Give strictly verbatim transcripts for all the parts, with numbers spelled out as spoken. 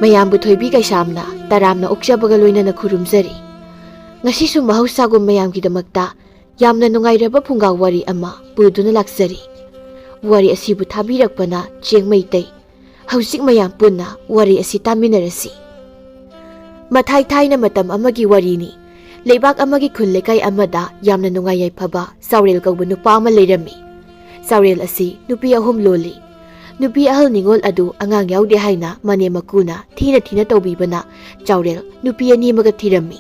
ꯃꯌꯥꯝꯕꯨ ꯊꯣꯏꯕꯤ ꯀꯩꯁꯥꯝꯅ ꯇꯔꯥꯝꯅ ꯑꯣꯛꯆꯕꯒ ꯂꯣꯏꯅꯅ ꯈꯨꯔꯨꯝꯖꯔꯤ꯫ ꯉꯁꯤꯁꯨ ꯃꯍꯧꯁꯥꯒꯨꯝ ꯃꯌꯥꯝꯒꯤꯗꯃꯛꯇ ꯌꯥꯝꯅ ꯅꯨꯡꯉꯥꯏꯔꯕ ꯐꯨꯡꯒꯥ ꯋꯥꯔꯤ ꯑꯃ ꯄꯨꯗꯨꯅ ꯂꯥꯛꯆꯔꯤ꯫ ꯋꯥꯔꯤ ꯑꯁꯤꯕꯨ ꯊꯥꯕꯤꯔꯛꯄꯅ ꯆꯦꯡ ꯃꯩꯇꯩ꯫ ꯍꯧꯖꯤꯛ ꯃꯌꯥꯝ ꯄꯨꯟꯅ ꯋꯥꯔꯤ ꯑꯁꯤ ꯇꯥꯃꯤꯟꯅꯔꯁꯤ꯫ ꯃꯊꯥꯏ ꯊꯥꯏꯅ ꯃꯇꯝ ꯑꯃꯒꯤ ꯋꯥꯔꯤꯅꯤ꯫ ꯂꯩꯕꯥꯛ ꯑꯃꯒꯤ ꯈꯨꯜ ꯂꯩꯀꯥꯏ ꯑꯃꯗ ꯌꯥꯝꯅ ꯅꯨꯡꯉꯥꯏ ꯌꯥꯏꯐꯕ ꯆꯥꯎꯔꯦꯜ ꯀꯧꯕ ꯅꯨꯄꯥ ꯑꯃ ꯂꯩꯔꯝꯃꯤ꯫ ꯆꯥꯎꯔꯦꯜ ꯑꯁꯤ ꯅꯨꯄꯤ ꯑꯍꯨꯝ ꯂꯣꯜꯂꯤ꯫ ꯅꯨꯄꯤ ꯑꯍꯜ ꯅꯤꯉꯣꯜ ꯑꯗꯨ ꯑꯉꯥꯡ ꯌꯥꯎꯗꯦ ꯍꯥꯏꯅ ꯃꯅꯦꯝ ꯃꯀꯨꯅ ꯊꯤꯅ ꯊꯤꯅ ꯇꯧꯕꯤꯕꯅ ꯆꯥꯎꯔꯦꯜ ꯅꯨꯄꯤ ꯑꯅꯤ ꯑꯃꯒ ꯊꯤꯔꯝꯃꯤ꯫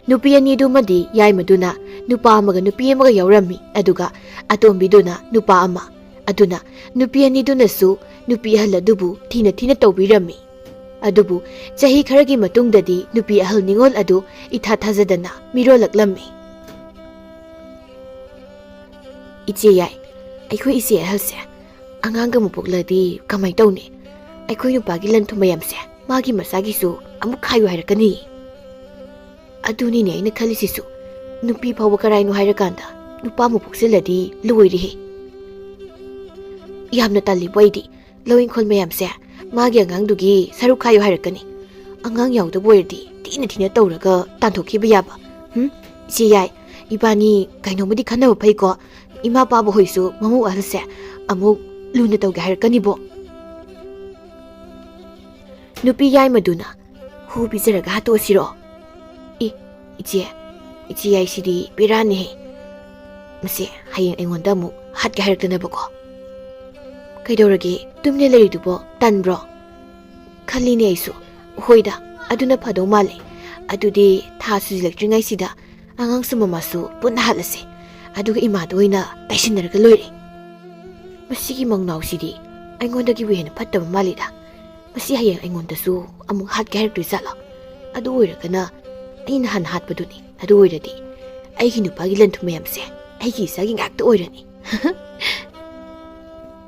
ꯅꯨꯄꯤ ꯑꯅꯤꯗꯨꯃꯗꯤ ꯌꯥꯏꯃꯗꯨꯅ ꯅꯨꯄꯥ ꯑꯃꯒ ꯅꯨꯄꯤ ꯑꯃꯒ ꯌꯥꯎꯔꯝꯃꯤ, ꯑꯗꯨꯒ ꯑꯇꯣꯝꯕꯤꯗꯨꯅ ꯅꯨꯄꯥ ꯑꯃ꯫ ꯑꯗꯨꯅ ꯅꯨꯄꯤ ꯑꯅꯤꯗꯨꯅꯁꯨ ꯅꯨꯄꯤ ꯑꯍꯜ ꯑꯗꯨꯕꯨ ꯊꯤꯅ ꯊꯤꯅ ꯇꯧꯕꯤꯔꯝꯃꯤ꯫ ꯑꯗꯨꯕꯨ ꯆꯍꯤ ꯈꯔꯒꯤ ꯃꯇꯨꯡꯗꯗꯤ ꯅꯨꯄꯤ ꯑꯍꯜ ꯅꯤꯉꯣꯜ ꯑꯗꯨ ꯏꯊꯥ ꯊꯥꯖꯗꯅ ꯃꯤꯔꯣꯜꯂꯛꯂꯝꯃꯤ꯫ "ꯏꯆꯦ ꯌꯥꯏ, ꯑꯩꯈꯣꯏ ꯏꯆꯦ ꯑꯍꯜꯁꯦ ꯑꯉꯥꯡꯒ ꯑꯃꯨꯛ ꯄꯣꯛꯂꯗꯤ ꯀꯃꯥꯏ ꯇꯧꯅꯤ? ꯑꯩꯈꯣꯏ ꯅꯨꯄꯥꯒꯤ ꯂꯟ ꯊꯨꯝ ꯃꯌꯥꯝꯁꯦ ꯃꯥꯒꯤ ꯃꯆꯥꯒꯤꯁꯨ ꯑꯃꯨꯛ ꯈꯥꯏꯌꯨ ꯍꯥꯏꯔꯛꯀꯅꯤ꯫" "ꯑꯗꯨꯅꯤꯅꯦ ꯑꯩꯅ ꯈꯜꯂꯤꯁꯤꯁꯨ, ꯅꯨꯄꯤ ꯐꯥꯎꯕ ꯀꯔꯥꯏꯅꯣ ꯍꯥꯏꯔꯀꯥꯟꯗ ꯅꯨꯄꯥ ꯑꯃꯨꯛ ꯄꯣꯛꯁꯤꯜꯂꯗꯤ ꯂꯣꯏꯔꯦꯍꯦ꯫ ꯌꯥꯝꯅ ꯇꯜꯂꯤꯕꯣ ꯑꯩꯗꯤ꯫ ꯂꯧ ꯏꯪꯈꯣꯜ ꯃꯌꯥꯝꯁꯦ ꯃꯥꯒꯤ ꯑꯉꯥꯡꯗꯨꯒꯤ ꯁꯔꯨꯛ ꯈꯥꯏꯌꯨ ꯍꯥꯏꯔꯛꯀꯅꯤ꯫ ꯑꯉꯥꯡ ꯌꯥꯎꯗꯕ ꯑꯣꯏꯔꯗꯤ ꯊꯤꯅ ꯊꯤꯅ ꯇꯧꯔꯒ ꯇꯥꯟꯊꯣꯛꯈꯤꯕ ꯌꯥꯕ꯫ ꯍꯨꯝ, ꯏꯆꯦ ꯌꯥꯏ, ꯏꯕꯥꯅꯤ ꯀꯩꯅꯣꯝꯃꯗꯤ ꯈꯟꯅꯕ ꯐꯩꯀꯣ꯫ ꯏꯃꯥ ꯄꯥꯕ ꯍꯣꯏꯁꯨ ꯃꯃꯧ ꯑꯍꯜꯁꯦ ꯑꯃꯨꯛ ꯂꯨꯅ ꯇꯧꯒꯦ ꯍꯥꯏꯔꯛꯀꯅꯤꯕꯣ꯫" ꯅꯨꯄꯤ ꯌꯥꯏꯃꯗꯨꯅ, "ꯍꯨ ꯄꯤꯖꯔꯒ ꯍꯥꯠꯇꯣꯛꯑꯁꯤꯔꯣ?" "ꯏ, ꯏꯆꯦ, ꯏꯆꯦ ꯌꯥꯏꯁꯤꯗꯤ ꯕꯦꯔꯥꯅꯤꯍꯦ꯫ ꯃꯁꯦ ꯍꯌꯦꯡ ꯑꯩꯉꯣꯟꯗ ꯑꯃꯨꯛ ꯍꯥꯠꯀꯦ ꯍꯥꯏꯔꯛꯇꯅꯕꯀꯣ꯫" "ꯀꯩꯗꯧꯔꯒꯦ, ꯇꯨꯃꯤꯟꯅ ꯂꯩꯔꯤꯗꯨꯕꯣ ꯇꯟꯕ꯭ꯔꯣ?" ꯈꯜꯂꯤꯅꯦ ꯑꯩꯁꯨ꯫ "ꯍꯣꯏꯗ, ꯑꯗꯨꯅ ꯐꯗꯧ ꯃꯥꯜꯂꯦ꯫ ꯑꯗꯨꯗꯤ ꯊꯥ ꯁꯨꯖꯤꯜꯂꯛꯇ꯭ꯔꯤꯉꯩꯁꯤꯗ ꯑꯉꯥꯡꯁꯨ ꯃꯃꯥꯁꯨ ꯄꯨꯟꯅ ꯍꯥꯠꯂꯁꯦ꯫ ꯑꯗꯨꯒ ꯏꯃꯥꯗ ꯑꯣꯏꯅ ꯇꯥꯏꯁꯤꯟꯅꯔꯒ ꯂꯣꯏꯔꯦ꯫ ꯃꯁꯤꯒꯤ ꯃꯧꯅꯥꯎꯁꯤꯗꯤ ꯑꯩꯉꯣꯟꯗꯒꯤꯕꯨ ꯍꯦꯟꯅ ꯐꯠꯇꯕ ꯃꯥꯜꯂꯤꯗ꯫ ꯃꯁꯤ ꯍꯌꯦꯡ ꯑꯩꯉꯣꯟꯗꯁꯨ ꯑꯃꯨꯛ ꯍꯥꯠꯀꯦ ꯍꯥꯏꯔꯛꯇꯣꯏ ꯖꯥꯠꯂꯣ? ꯑꯗꯨ ꯑꯣꯏꯔꯒꯅ ꯑꯩꯅ ꯍꯥꯟꯅ ꯍꯥꯠꯄꯗꯨꯅꯤ꯫ ꯑꯗꯨ ꯑꯣꯏꯔꯗꯤ ꯑꯩꯒꯤ ꯅꯨꯄꯥꯒꯤ ꯂꯟ ꯊꯨꯝ ꯃꯌꯥꯝꯁꯦ ꯑꯩꯒꯤ ꯏꯆꯥꯒꯤ ꯉꯥꯛꯇ ꯑꯣꯏꯔꯅꯤ꯫"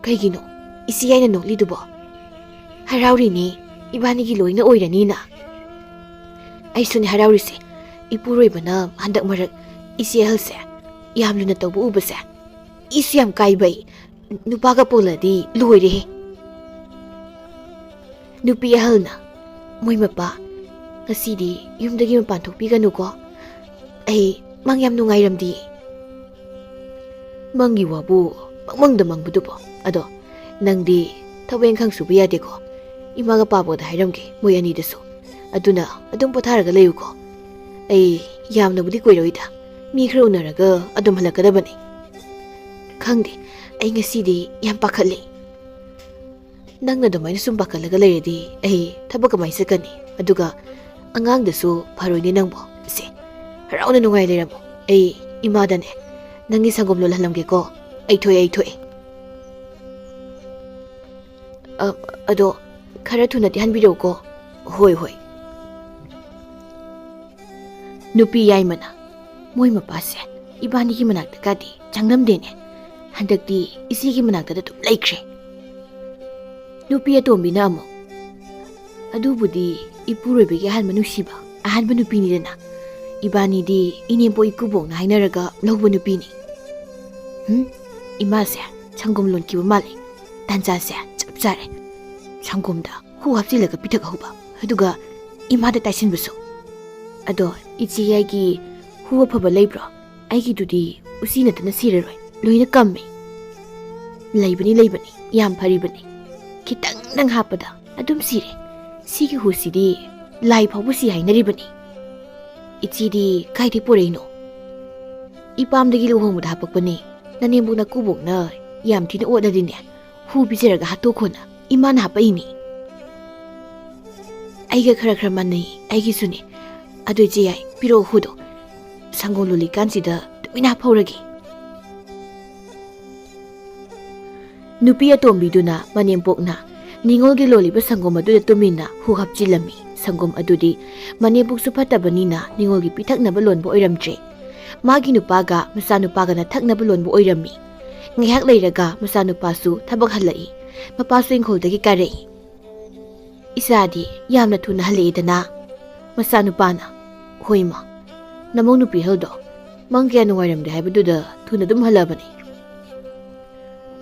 "ꯀꯩꯒꯤꯅꯣ ꯏꯆꯦ ꯌꯥꯏꯅ ꯅꯣꯛꯂꯤꯗꯨꯕꯣ?" "ꯍꯔꯥꯎꯔꯤꯅꯦ, ꯏꯕꯥꯅꯤꯒꯤ ꯂꯣꯏꯅ ꯑꯣꯏꯔꯅꯤꯅ꯫" "ꯑꯩꯁꯨꯅꯦ ꯍꯔꯥꯎꯔꯤꯁꯦ꯫ ꯏꯄꯨꯔꯣꯏꯕꯅ ꯍꯟꯗꯛ ꯃꯔꯛ ꯏꯆꯦ ꯑꯍꯜꯁꯦ ꯌꯥꯝ ꯂꯨꯅ ꯇꯧꯕ ꯎꯕꯁꯦ ꯏꯁꯨ ꯌꯥꯝ ꯀꯥꯏꯕꯩ꯫ ꯅꯨꯄꯥꯒ ꯄꯣꯜꯂꯗꯤ ꯂꯣꯏꯔꯦꯍꯦ꯫" ꯅꯨꯄꯤ ꯑꯍꯜꯅ, "ꯃꯣꯏ ꯃꯄꯥ, ꯉꯁꯤꯗꯤ ꯌꯨꯝꯗꯒꯤ ꯃꯄꯥꯟ ꯊꯣꯛꯄꯤꯒꯅꯨꯀꯣ꯫ ꯑꯩ ꯃꯪ ꯌꯥꯝ ꯅꯨꯡꯉꯥꯏꯔꯝꯗꯦ꯫" "ꯃꯪꯒꯤ ꯋꯥꯕꯨ ꯄꯪꯃꯪꯗ ꯃꯪꯕꯗꯨꯕꯨ꯫ ꯑꯗꯣ ꯅꯪꯗꯤ ꯊꯕꯛ ꯏꯪꯈꯥꯡ ꯁꯨꯕ ꯌꯥꯗꯦꯀꯣ꯫ ꯏꯃꯥꯒ ꯄꯥꯕꯗ ꯍꯥꯏꯔꯝꯒꯦ, ꯃꯣꯏ ꯑꯅꯤꯗꯁꯨ꯫ ꯑꯗꯨꯅ ꯑꯗꯨꯝ ꯄꯣꯊꯥꯔꯒ ꯂꯩꯌꯨꯀꯣ꯫ ꯑꯩ ꯌꯥꯝꯅꯕꯨꯗꯤ ꯀꯨꯏꯔꯣꯏꯗ꯫ ꯃꯤ ꯈꯔ ꯎꯅꯔꯒ ꯑꯗꯨꯝ ꯍꯜꯂꯛꯀꯗꯕꯅꯤ꯫" "ꯈꯪꯗꯦ, ꯑꯩ ꯉꯁꯤꯗꯤ ꯌꯥꯝ ꯄꯥꯈꯠꯂꯤ꯫" "ꯅꯪꯅ ꯑꯗꯨꯃꯥꯏꯅ ꯁꯨꯝ ꯄꯥꯈꯠꯂꯒ ꯂꯩꯔꯗꯤ ꯑꯩ ꯊꯕꯛ ꯀꯃꯥꯏꯅ ꯆꯠꯀꯅꯤ? ꯑꯗꯨꯒ ꯑꯉꯥꯡꯗꯁꯨ ꯐꯔꯣꯏꯅꯦ ꯅꯪꯕꯣ꯫ ꯁꯦ, ꯍꯔꯥꯎꯅ ꯅꯨꯡꯉꯥꯏ ꯂꯩꯔꯝꯃꯣ꯫ ꯑꯩ ꯏꯃꯥꯗꯅꯦ ꯅꯪꯒꯤ ꯁꯪꯒꯣꯝ ꯂꯣꯜꯍꯜꯂꯝꯒꯦꯀꯣ꯫ ꯑꯩ ꯊꯣꯛꯑꯦ, ꯑꯩ ꯊꯣꯛꯑꯦ꯫ ꯑ, ꯑꯗꯣ ꯈꯔ ꯊꯨꯅꯗꯤ ꯍꯟꯕꯤꯔꯛꯎꯀꯣ꯫" "ꯍꯣꯏ, ꯍꯣꯏ꯫" ꯅꯨꯄꯤ ꯌꯥꯏꯃꯅ, "ꯃꯣꯏ ꯃꯄꯥꯁꯦ ꯏꯕꯥꯅꯤꯒꯤ ꯃꯅꯥꯛꯇꯒꯗꯤ ꯆꯪꯂꯝꯗꯦꯅꯦ꯫ ꯍꯟꯗꯛꯇꯤ ꯏꯆꯦꯒꯤ ꯃꯅꯥꯛꯇꯗ ꯑꯗꯨꯝ ꯂꯩꯈ꯭ꯔꯦ꯫" ꯅꯨꯄꯤ ꯑꯇꯣꯝꯕꯤꯅ ꯑꯃꯨꯛ, "ꯑꯗꯨꯕꯨꯗꯤ ꯏꯄꯨꯔꯣꯏꯕꯒꯤ ꯑꯍꯥꯟꯕ ꯅꯨꯡꯁꯤꯕ, ꯑꯍꯥꯟꯕ ꯅꯨꯄꯤꯅꯤꯗꯅ꯫ ꯏꯕꯥꯅꯤꯗꯤ ꯏꯅꯦꯝꯄꯣꯛ ꯏꯀꯨꯕꯣꯛꯅ ꯍꯥꯏꯅꯔꯒ ꯂꯧꯕ ꯅꯨꯄꯤꯅꯤ꯫" "ꯍꯨꯝ, ꯏꯃꯥꯁꯦ ꯁꯪꯒꯣꯝ ꯂꯣꯟꯈꯤꯕ ꯃꯥꯜꯂꯦ꯫ ꯇꯥꯟꯖꯥꯁꯦ ꯆꯞ ꯆꯥꯔꯦ꯫ ꯁꯪꯒꯣꯝꯗ ꯍꯨ ꯍꯥꯞꯆꯤꯜꯂꯒ ꯄꯤꯊꯛꯍꯧꯕ, ꯑꯗꯨꯒ ꯏꯃꯥꯗ ꯇꯥꯏꯁꯤꯟꯕꯁꯨ꯫ ꯑꯗꯣ ꯏꯆꯦ ꯌꯥꯏꯒꯤ ꯍꯨ ꯑꯐꯕ ꯂꯩꯕ꯭ꯔꯣ? ꯑꯩꯒꯤꯗꯨꯗꯤ ꯎꯆꯤ ꯅꯠꯇꯅ ꯁꯤꯔꯔꯣꯏ, ꯂꯣꯏꯅ ꯀꯝꯃꯦ꯫" "ꯂꯩꯕꯅꯤ, ꯂꯩꯕꯅꯤ, ꯌꯥꯝ ꯐꯔꯤꯕꯅꯤ꯫ ꯈꯤꯇꯪꯗꯪ ꯍꯥꯞꯄꯗ ꯑꯗꯨꯝ ꯁꯤꯔꯦ꯫ ꯁꯤꯒꯤ ꯍꯨꯁꯤꯗꯤ ꯂꯥꯏ ꯐꯥꯎꯕ ꯁꯤ ꯍꯥꯏꯅꯔꯤꯕꯅꯤ꯫" "ꯏꯆꯦꯗꯤ ꯀꯥꯏꯗꯩ ꯄꯨꯔꯛꯏꯅꯣ?" "ꯏꯄꯥꯝꯗꯒꯤ ꯂꯨꯍꯣꯡꯕꯗ ꯍꯥꯄꯛꯄꯅꯦ꯫ ꯅꯅꯦꯝꯕꯣꯛ ꯅꯀꯨꯕꯣꯛꯅ ꯌꯥꯝ ꯊꯤꯅ ꯑꯣꯠꯂꯗꯤꯅꯦ, ꯍꯨ ꯄꯤꯖꯔꯒ ꯍꯥꯠꯇꯣꯛꯈꯣꯅ ꯏꯃꯥꯅ ꯍꯥꯄꯛꯏꯅꯤ꯫" "ꯑꯩꯒ ꯈꯔ ꯈꯔ ꯃꯥꯟꯅꯩ, ꯑꯩꯒꯤꯁꯨꯅꯦ꯫ ꯑꯗꯨ ꯏꯆꯦ ꯌꯥꯏ, ꯄꯤꯔꯛꯑꯣ ꯍꯨꯗꯣ꯫ ꯁꯪꯒꯣꯝ ꯂꯣꯜꯂꯤꯀꯥꯟꯁꯤꯗ ꯇꯨꯃꯤꯟꯅ ꯍꯥꯞꯐꯧꯔꯒꯦ꯫" ꯅꯨꯄꯤ ꯑꯇꯣꯝꯕꯤꯗꯨꯅ ꯃꯅꯦꯝꯄꯣꯛꯅ ꯅꯤꯉꯣꯜꯒꯤ ꯂꯣꯜꯂꯤꯕ ꯁꯪꯒꯣꯝ ꯑꯗꯨꯗ ꯇꯨꯃꯤꯟꯅ ꯍꯨ ꯍꯥꯞꯆꯤꯜꯂꯝꯃꯤ꯫ ꯁꯪꯒꯣꯝ ꯑꯗꯨꯗꯤ ꯃꯅꯦꯝꯄꯣꯛꯁꯨ ꯐꯠꯇꯕꯅꯤꯅ ꯅꯤꯉꯣꯜꯒꯤ ꯄꯤꯊꯛꯅꯕ ꯂꯣꯟꯕ ꯑꯣꯏꯔꯝꯗ꯭ꯔꯦ꯫ ꯃꯥꯒꯤ ꯅꯨꯄꯥꯒ ꯃꯆꯥꯅꯨꯄꯥꯒꯅ ꯊꯛꯅꯕ ꯂꯣꯟꯕ ꯑꯣꯏꯔꯝꯃꯤ꯫ ꯉꯥꯏꯍꯥꯛ ꯂꯩꯔꯒ ꯃꯆꯥꯅꯨꯄꯥꯁꯨ ꯊꯕꯛ ꯍꯜꯂꯛꯏ꯫ ꯃꯄꯥꯁꯨ ꯏꯪꯈꯣꯜꯗꯒꯤ ꯀꯥꯔꯛꯏ꯫ "ꯏꯆꯥꯗꯤ ꯌꯥꯝꯅ ꯊꯨꯅ ꯍꯜꯂꯛꯑꯦꯗꯅ?" ꯃꯆꯥꯅꯨꯄꯥꯅ, "ꯍꯣꯏ ꯏꯃꯥ, ꯅꯃꯧ ꯅꯨꯄꯤ ꯑꯍꯜꯗꯣ ꯃꯪ ꯀꯌꯥ ꯅꯨꯡꯉꯥꯏꯔꯝꯗꯦ ꯍꯥꯏꯕꯗꯨꯗ ꯊꯨꯅ ꯑꯗꯨꯝ ꯍꯜꯂꯛꯑꯕꯅꯤ꯫"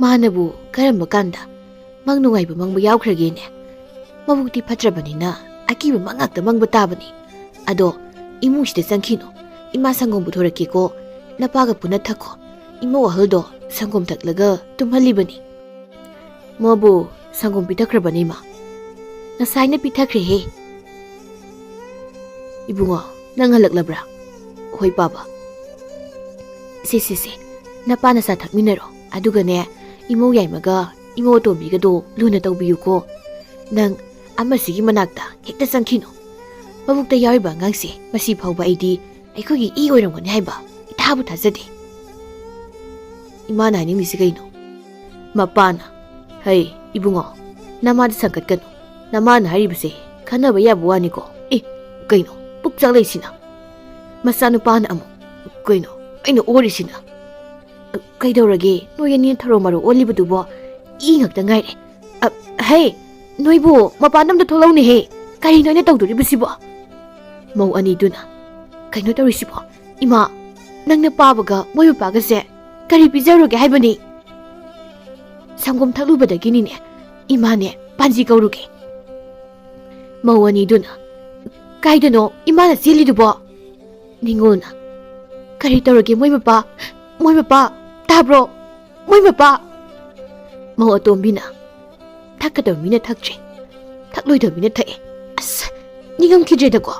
"ꯃꯥꯅꯕꯨ ꯀꯔꯝꯕ ꯀꯥꯟꯗ ꯃꯪ ꯅꯨꯡꯉꯥꯏꯕ ꯃꯪꯕ ꯌꯥꯎꯈ꯭ꯔꯒꯦꯅꯦ?" ꯃꯕꯨꯛꯇꯤ ꯐꯠꯇ꯭ꯔꯕꯅꯤꯅ ꯑꯀꯤꯕ ꯃꯪ ꯉꯥꯛꯇ ꯃꯪꯕ ꯇꯥꯕꯅꯤ꯫ ꯑꯗꯣ ꯏꯃꯨꯡꯁꯤꯗ ꯆꯪꯈꯤꯅꯣ꯫ ꯏꯃꯥ ꯁꯪꯒꯣꯝ ꯄꯨꯊꯣꯔꯛꯀꯦꯀꯣ꯫ ꯅꯄꯥꯒ ꯄꯨꯟꯅ ꯊꯛꯈꯣ꯫ ꯏꯃꯧ ꯑꯍꯜꯗꯣ ꯁꯪꯒꯣꯝ ꯊꯛꯂꯒ ꯇꯨꯝꯍꯜꯂꯤꯕꯅꯤ꯫ ꯃꯥꯕꯨ ꯁꯪꯒꯣꯝ ꯄꯤꯊꯛꯈ꯭ꯔꯕꯅꯤ, ꯏꯃꯥ꯫ ꯉꯁꯥꯏꯅ ꯄꯤꯊꯛꯈ꯭ꯔꯦꯍꯦ꯫ ꯏꯕꯨꯡꯉꯣ, ꯅꯪ ꯍꯜꯂꯛꯂꯕ꯭ꯔꯥ? ꯍꯣꯏ, ꯄꯥꯕ꯫ ꯁꯦ, ꯁꯦ, ꯁꯦ, ꯅꯄꯥ ꯅꯆꯥ ꯊꯛꯃꯤꯟꯅꯔꯣ꯫ ꯑꯗꯨꯒꯅꯦ, ꯏꯃꯧ ꯌꯥꯏꯃꯒ ꯏꯃꯧ ꯑꯇꯣꯝꯕꯤꯒꯗꯣ ꯂꯨꯅ ꯇꯧꯕꯤꯌꯨꯀꯣ꯫ ꯅꯪ ꯑꯃꯁꯤꯒꯤ ꯃꯅꯥꯛꯇ ꯍꯦꯛꯇ ꯆꯪꯈꯤꯅꯨ꯫ ꯃꯕꯨꯛꯇ ꯌꯥꯎꯔꯤꯕ ꯑꯉꯥꯡꯁꯦ ꯃꯁꯤ ꯐꯥꯎꯕ ꯑꯩꯗꯤ ꯑꯩꯈꯣꯏꯒꯤ ꯏ ꯑꯣꯏꯔꯝꯒꯅꯤ ꯍꯥꯏꯕ ꯏꯊꯥꯕꯨ ꯊꯥꯖꯗꯦ꯫ ꯏꯃꯥꯅ ꯍꯥꯏꯅꯤꯡꯂꯤꯁꯤ ꯀꯩꯅꯣ? ꯃꯄꯥꯅ, "ꯍꯩ, ꯏꯕꯨꯡꯉꯣ, ꯅꯃꯥꯗ ꯁꯪꯀꯠꯀꯅꯨ꯫ ꯅꯃꯥꯅ ꯍꯥꯏꯔꯤꯕꯁꯦ ꯈꯟꯅꯕ ꯌꯥꯕ ꯋꯥꯅꯤꯀꯣ꯫ ꯑꯦ, ꯀꯩꯅꯣ, ꯄꯨꯛ ꯆꯥꯛꯂꯛꯏꯁꯤꯅ? ꯃꯆꯥꯅꯨꯄꯥꯅ ꯑꯃꯨꯛ, ꯀꯩꯅꯣ, ꯑꯩꯅ ꯑꯣꯔꯤꯁꯤꯅ? ꯀꯩꯗꯧꯔꯒꯦ? ꯅꯣꯏ ꯑꯅꯤ ꯊꯔꯣ ꯃꯔꯣ ꯑꯣꯜꯂꯤꯕꯗꯨꯕꯣ? ꯏ ꯉꯥꯛꯇ ꯉꯥꯏꯔꯦ꯫ ꯑ, ꯍꯩ, ꯅꯣꯏꯕꯨ ꯃꯄꯥꯟ ꯑꯝꯗ ꯊꯣꯛꯂꯛꯎꯅꯦꯍꯦ꯫ ꯀꯔꯤꯅꯣ ꯑꯩꯅ ꯇꯧꯗꯣꯔꯤꯕꯁꯤꯕꯣ?" ꯃꯧ ꯑꯅꯤꯗꯨꯅ, "ꯀꯩꯅꯣ ꯇꯧꯔꯤꯁꯤꯕꯣ? ꯏꯃꯥ, ꯅꯪ ꯅꯄꯥꯕꯒ ꯃꯣꯏ ꯃꯄꯥꯒꯁꯦ ꯀꯔꯤ ꯄꯤꯖꯔꯨꯒꯦ ꯍꯥꯏꯕꯅꯤ? ꯁꯪꯒꯣꯝ ꯊꯛꯂꯨꯕꯗꯒꯤꯅꯤꯅꯦ ꯏꯃꯥꯅꯦ ꯄꯥꯟꯖꯤ ꯀꯧꯔꯨꯒꯦ꯫" ꯃꯧ ꯑꯅꯤꯗꯨꯅ, "ꯀꯥꯏꯗꯅꯣ ꯏꯃꯥꯅ ꯆꯦꯜꯂꯤꯗꯨꯕꯣ?" ꯅꯤꯉꯣꯜꯅ, "ꯀꯔꯤ ꯇꯧꯔꯒꯦ ꯃꯣꯏ ꯃꯄꯥ? ꯃꯣꯏ ꯃꯄꯥ? ꯇꯥꯕ꯭ꯔꯣ? ꯃꯣꯏ ꯃꯄꯥ?" ꯃꯧ ꯑꯇꯣꯝꯕꯤꯅ, "ꯊꯛꯀꯗꯕ ꯃꯤꯅ ꯊꯛꯇ꯭ꯔꯦ, ꯊꯛꯂꯣꯏꯗꯕ ꯃꯤꯅ ꯊꯛꯑꯦ꯫ ꯑꯁ, ꯅꯤꯡꯉꯝꯈꯤꯗ꯭ꯔꯦꯗꯀꯣ꯫"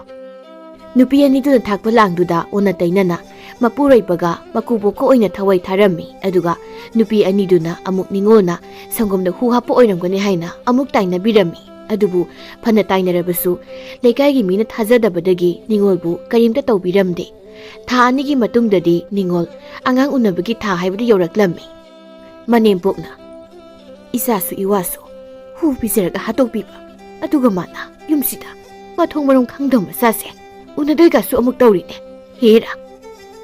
ꯅꯨꯄꯤ ꯑꯅꯤꯗꯨꯅ ꯊꯥꯛꯄ ꯂꯥꯡꯗꯨꯗ ꯑꯣꯟꯅ ꯇꯩꯅꯅ ꯃꯄꯨꯔꯣꯏꯕꯒ ꯃꯀꯨꯕꯣꯛꯀ ꯑꯣꯏꯅ ꯊꯋꯥꯏ ꯊꯥꯔꯝꯃꯤ꯫ ꯑꯗꯨꯒ ꯅꯨꯄꯤ ꯑꯅꯤꯗꯨꯅ ꯑꯃꯨꯛ ꯅꯤꯉꯣꯜꯅ ꯁꯪꯒꯣꯝꯗ ꯍꯨ ꯍꯥꯞꯄ ꯑꯣꯏꯔꯝꯒꯅꯤ ꯍꯥꯏꯅ ꯑꯃꯨꯛ ꯇꯥꯏꯅꯕꯤꯔꯝꯃꯤ꯫ ꯑꯗꯨꯕꯨ ꯐꯅ ꯇꯥꯏꯅꯔꯕꯁꯨ ꯂꯩꯀꯥꯏꯒꯤ ꯃꯤꯅ ꯊꯥꯖꯗꯕꯗꯒꯤ ꯅꯤꯉꯣꯜꯕꯨ ꯀꯔꯤꯝꯇ ꯇꯧꯕꯤꯔꯝꯗꯦ꯫ ꯊꯥ ꯑꯅꯤꯒꯤ ꯃꯇꯨꯡꯗꯗꯤ ꯅꯤꯉꯣꯜ ꯑꯉꯥꯡ ꯎꯅꯕꯒꯤ ꯊꯥ ꯍꯥꯏꯕꯗꯨ ꯌꯧꯔꯛꯂꯝꯃꯤ꯫ ꯃꯅꯦꯝꯄꯣꯛꯅ ꯏꯆꯥꯁꯨ ꯏꯋꯥꯁꯨ ꯍꯨ ꯄꯤꯖꯔꯒ ꯍꯥꯠꯇꯣꯛꯄꯤꯕ, ꯑꯗꯨꯒ ꯃꯥꯅ ꯌꯨꯝꯁꯤꯗ ꯃꯊꯣꯡ ꯃꯔꯝ ꯈꯪꯗꯕ ꯃꯆꯥꯁꯦ ꯎꯅꯗꯣꯏꯒꯁꯨ ꯑꯃꯨꯛ ꯇꯧꯔꯤꯅꯦ꯫ ꯍꯦꯔꯥ,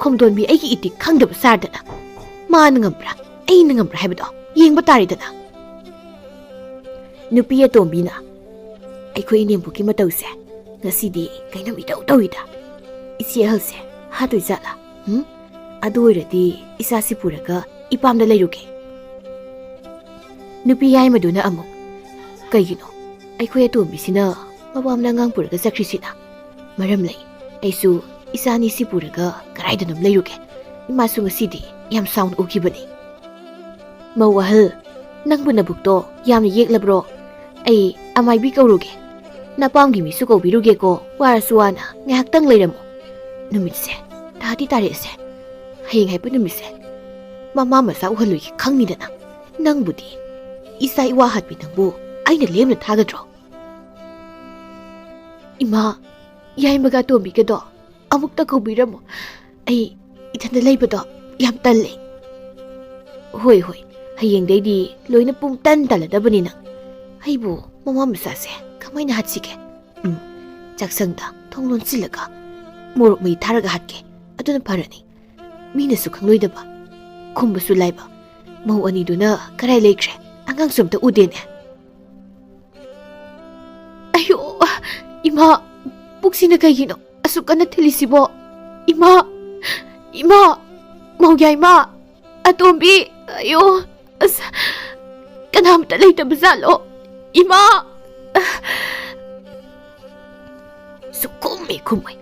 ꯈꯣꯡꯗꯣꯟꯕꯤ ꯑꯩꯒꯤ ꯏꯇꯤꯛ ꯈꯪꯗꯕ ꯁꯥꯔꯗꯅ꯫ ꯃꯥꯅ ꯉꯝꯕ꯭ꯔꯥ, ꯑꯩꯅ ꯉꯝꯕ꯭ꯔꯥ ꯍꯥꯏꯕꯗꯣ ꯌꯦꯡꯕ ꯇꯥꯔꯦꯗꯅ꯫ ꯅꯨꯄꯤ ꯑꯇꯣꯝꯕꯤꯅ, "ꯑꯩꯈꯣꯏ ꯏꯅꯦꯝꯕꯣꯛꯀꯤ ꯃꯇꯧꯁꯦ ꯉꯁꯤꯗꯤ ꯀꯩꯅꯣꯝ ꯏꯇꯧ ꯇꯧꯏꯗ꯫ ꯏꯆꯦ ꯑꯍꯜꯁꯦ ꯍꯥꯠꯇꯣꯏ ꯖꯥꯠꯂꯥ? ꯎꯝ? ꯑꯗꯨ ꯑꯣꯏꯔꯗꯤ ꯏꯆꯥꯁꯤ ꯄꯨꯔꯒ ꯏꯄꯥꯝꯗ ꯂꯩꯔꯨꯒꯦ꯫" ꯅꯨꯄꯤ ꯌꯥꯏꯃꯗꯨꯅ ꯑꯃꯨꯛ, "ꯀꯩꯒꯤꯅꯣ? ꯑꯩꯈꯣꯏ ꯑꯇꯣꯝꯕꯤꯁꯤꯅ ꯃꯄꯥꯝꯗ ꯑꯉꯥꯡ ꯄꯨꯔꯒ ꯆꯠꯈ꯭ꯔꯤꯁꯤꯅ ꯃꯔꯝ ꯂꯩ꯫ ꯑꯩꯁꯨ ꯏꯆꯥꯅꯤꯁꯤ ꯄꯨꯔꯒ ꯀꯗꯥꯏꯗꯅꯣꯝ ꯂꯩꯔꯨꯒꯦ꯫ ꯏꯃꯥꯁꯨ ꯉꯁꯤꯗꯤ ꯌꯥꯝ ꯁꯥꯎꯅ ꯎꯈꯤꯕꯅꯤ꯫ "ꯃꯧ ꯑꯍꯜ, ꯅꯪꯕꯨ ꯅꯕꯨꯛꯇꯣ ꯌꯥꯝꯅ ꯌꯦꯛꯂꯕ꯭ꯔꯣ? ꯑꯩ ꯑꯃꯥꯏꯕꯤ ꯀꯧꯔꯨꯒꯦ꯫ ꯅꯄꯥꯝꯒꯤ ꯃꯤꯁꯨ ꯀꯧꯕꯤꯔꯨꯒꯦꯀꯣ꯫ ꯋꯥꯔꯁꯨ ꯋꯥꯅ ꯉꯥꯏꯍꯥꯛꯇꯪ ꯂꯩꯔꯝꯃꯨ꯫ ꯅꯨꯃꯤꯠꯁꯦ ꯇꯥꯗꯤ ꯇꯥꯔꯛꯑꯁꯦ꯫ ꯍꯌꯦꯡ ꯍꯥꯏꯕ ꯅꯨꯃꯤꯠꯁꯦ ꯃꯃꯥ ꯃꯆꯥ ꯎꯍꯜꯂꯣꯏꯒꯦ ꯈꯪꯉꯤꯗꯅ꯫ ꯅꯪꯕꯨꯗꯤ ꯏꯆꯥ ꯏꯋꯥ ꯍꯥꯠꯄꯤ ꯅꯪꯕꯨ ꯑꯩꯅ ꯂꯦꯝꯅ ꯊꯥꯒꯗ꯭ꯔꯣ?" "ꯏꯃꯥ, ꯌꯥꯏꯃꯒ ꯑꯇꯣꯝꯕꯤꯒꯗꯣ ꯑꯃꯨꯛꯇ ꯀꯧꯕꯤꯔꯝꯃꯣ꯫ ꯑꯩ ꯏꯊꯟꯗ ꯂꯩꯕꯗꯣ ꯌꯥꯝ ꯇꯜꯂꯦ꯫" "ꯍꯣꯏ, ꯍꯣꯏ, ꯍꯌꯦꯡꯗꯩꯗꯤ ꯂꯣꯏꯅ ꯄꯨꯡ ꯇꯟ ꯇꯜꯂꯗꯕꯅꯤꯅ꯫ ꯑꯩꯕꯨ ꯃꯃꯥ ꯃꯆꯥꯁꯦ ꯀꯃꯥꯏꯅ ꯍꯥꯠꯁꯤꯒꯦ? ꯎꯝ, ꯆꯥꯛꯁꯪꯗ ꯊꯣꯡ ꯂꯣꯟꯁꯤꯜꯂꯒ ꯃꯣꯔꯣꯛ ꯃꯩ ꯊꯥꯔꯒ ꯍꯥꯠꯀꯦ꯫ ꯑꯗꯨꯅ ꯐꯔꯅꯤ꯫ ꯃꯤꯅꯁꯨ ꯈꯪꯂꯣꯏꯗꯕ, ꯈꯨꯝꯕꯁꯨ ꯂꯥꯏꯕ꯫ ꯃꯧ ꯑꯅꯤꯗꯨꯅ ꯀꯔꯥꯏ ꯂꯩꯈ꯭ꯔꯦ? ꯑꯉꯥꯡꯁꯨ ꯑꯝꯇ ꯎꯗꯦꯅꯦ꯫ ꯑꯌꯣ, ꯏꯃꯥ, ꯄꯨꯛꯁꯤꯅ ꯀꯩꯒꯤꯅꯣ ꯑꯁꯨꯛ ꯀꯟꯅ ꯊꯤꯜꯂꯤꯁꯤꯕꯣ? ꯏꯃꯥ, ꯏꯃꯥ, ꯃꯧꯒ꯭ꯌꯥꯏꯃ, ꯑꯇꯣꯝꯕꯤ, ꯑꯌꯣ, ꯑꯁ, ꯀꯅꯥꯝꯇ ꯂꯩꯇꯕ ꯖꯥꯠꯂꯣ? ꯏꯃꯥ!" ꯁꯨꯛꯈꯨꯝ ꯍꯦꯛ ꯈꯨꯝꯃꯣꯏ꯫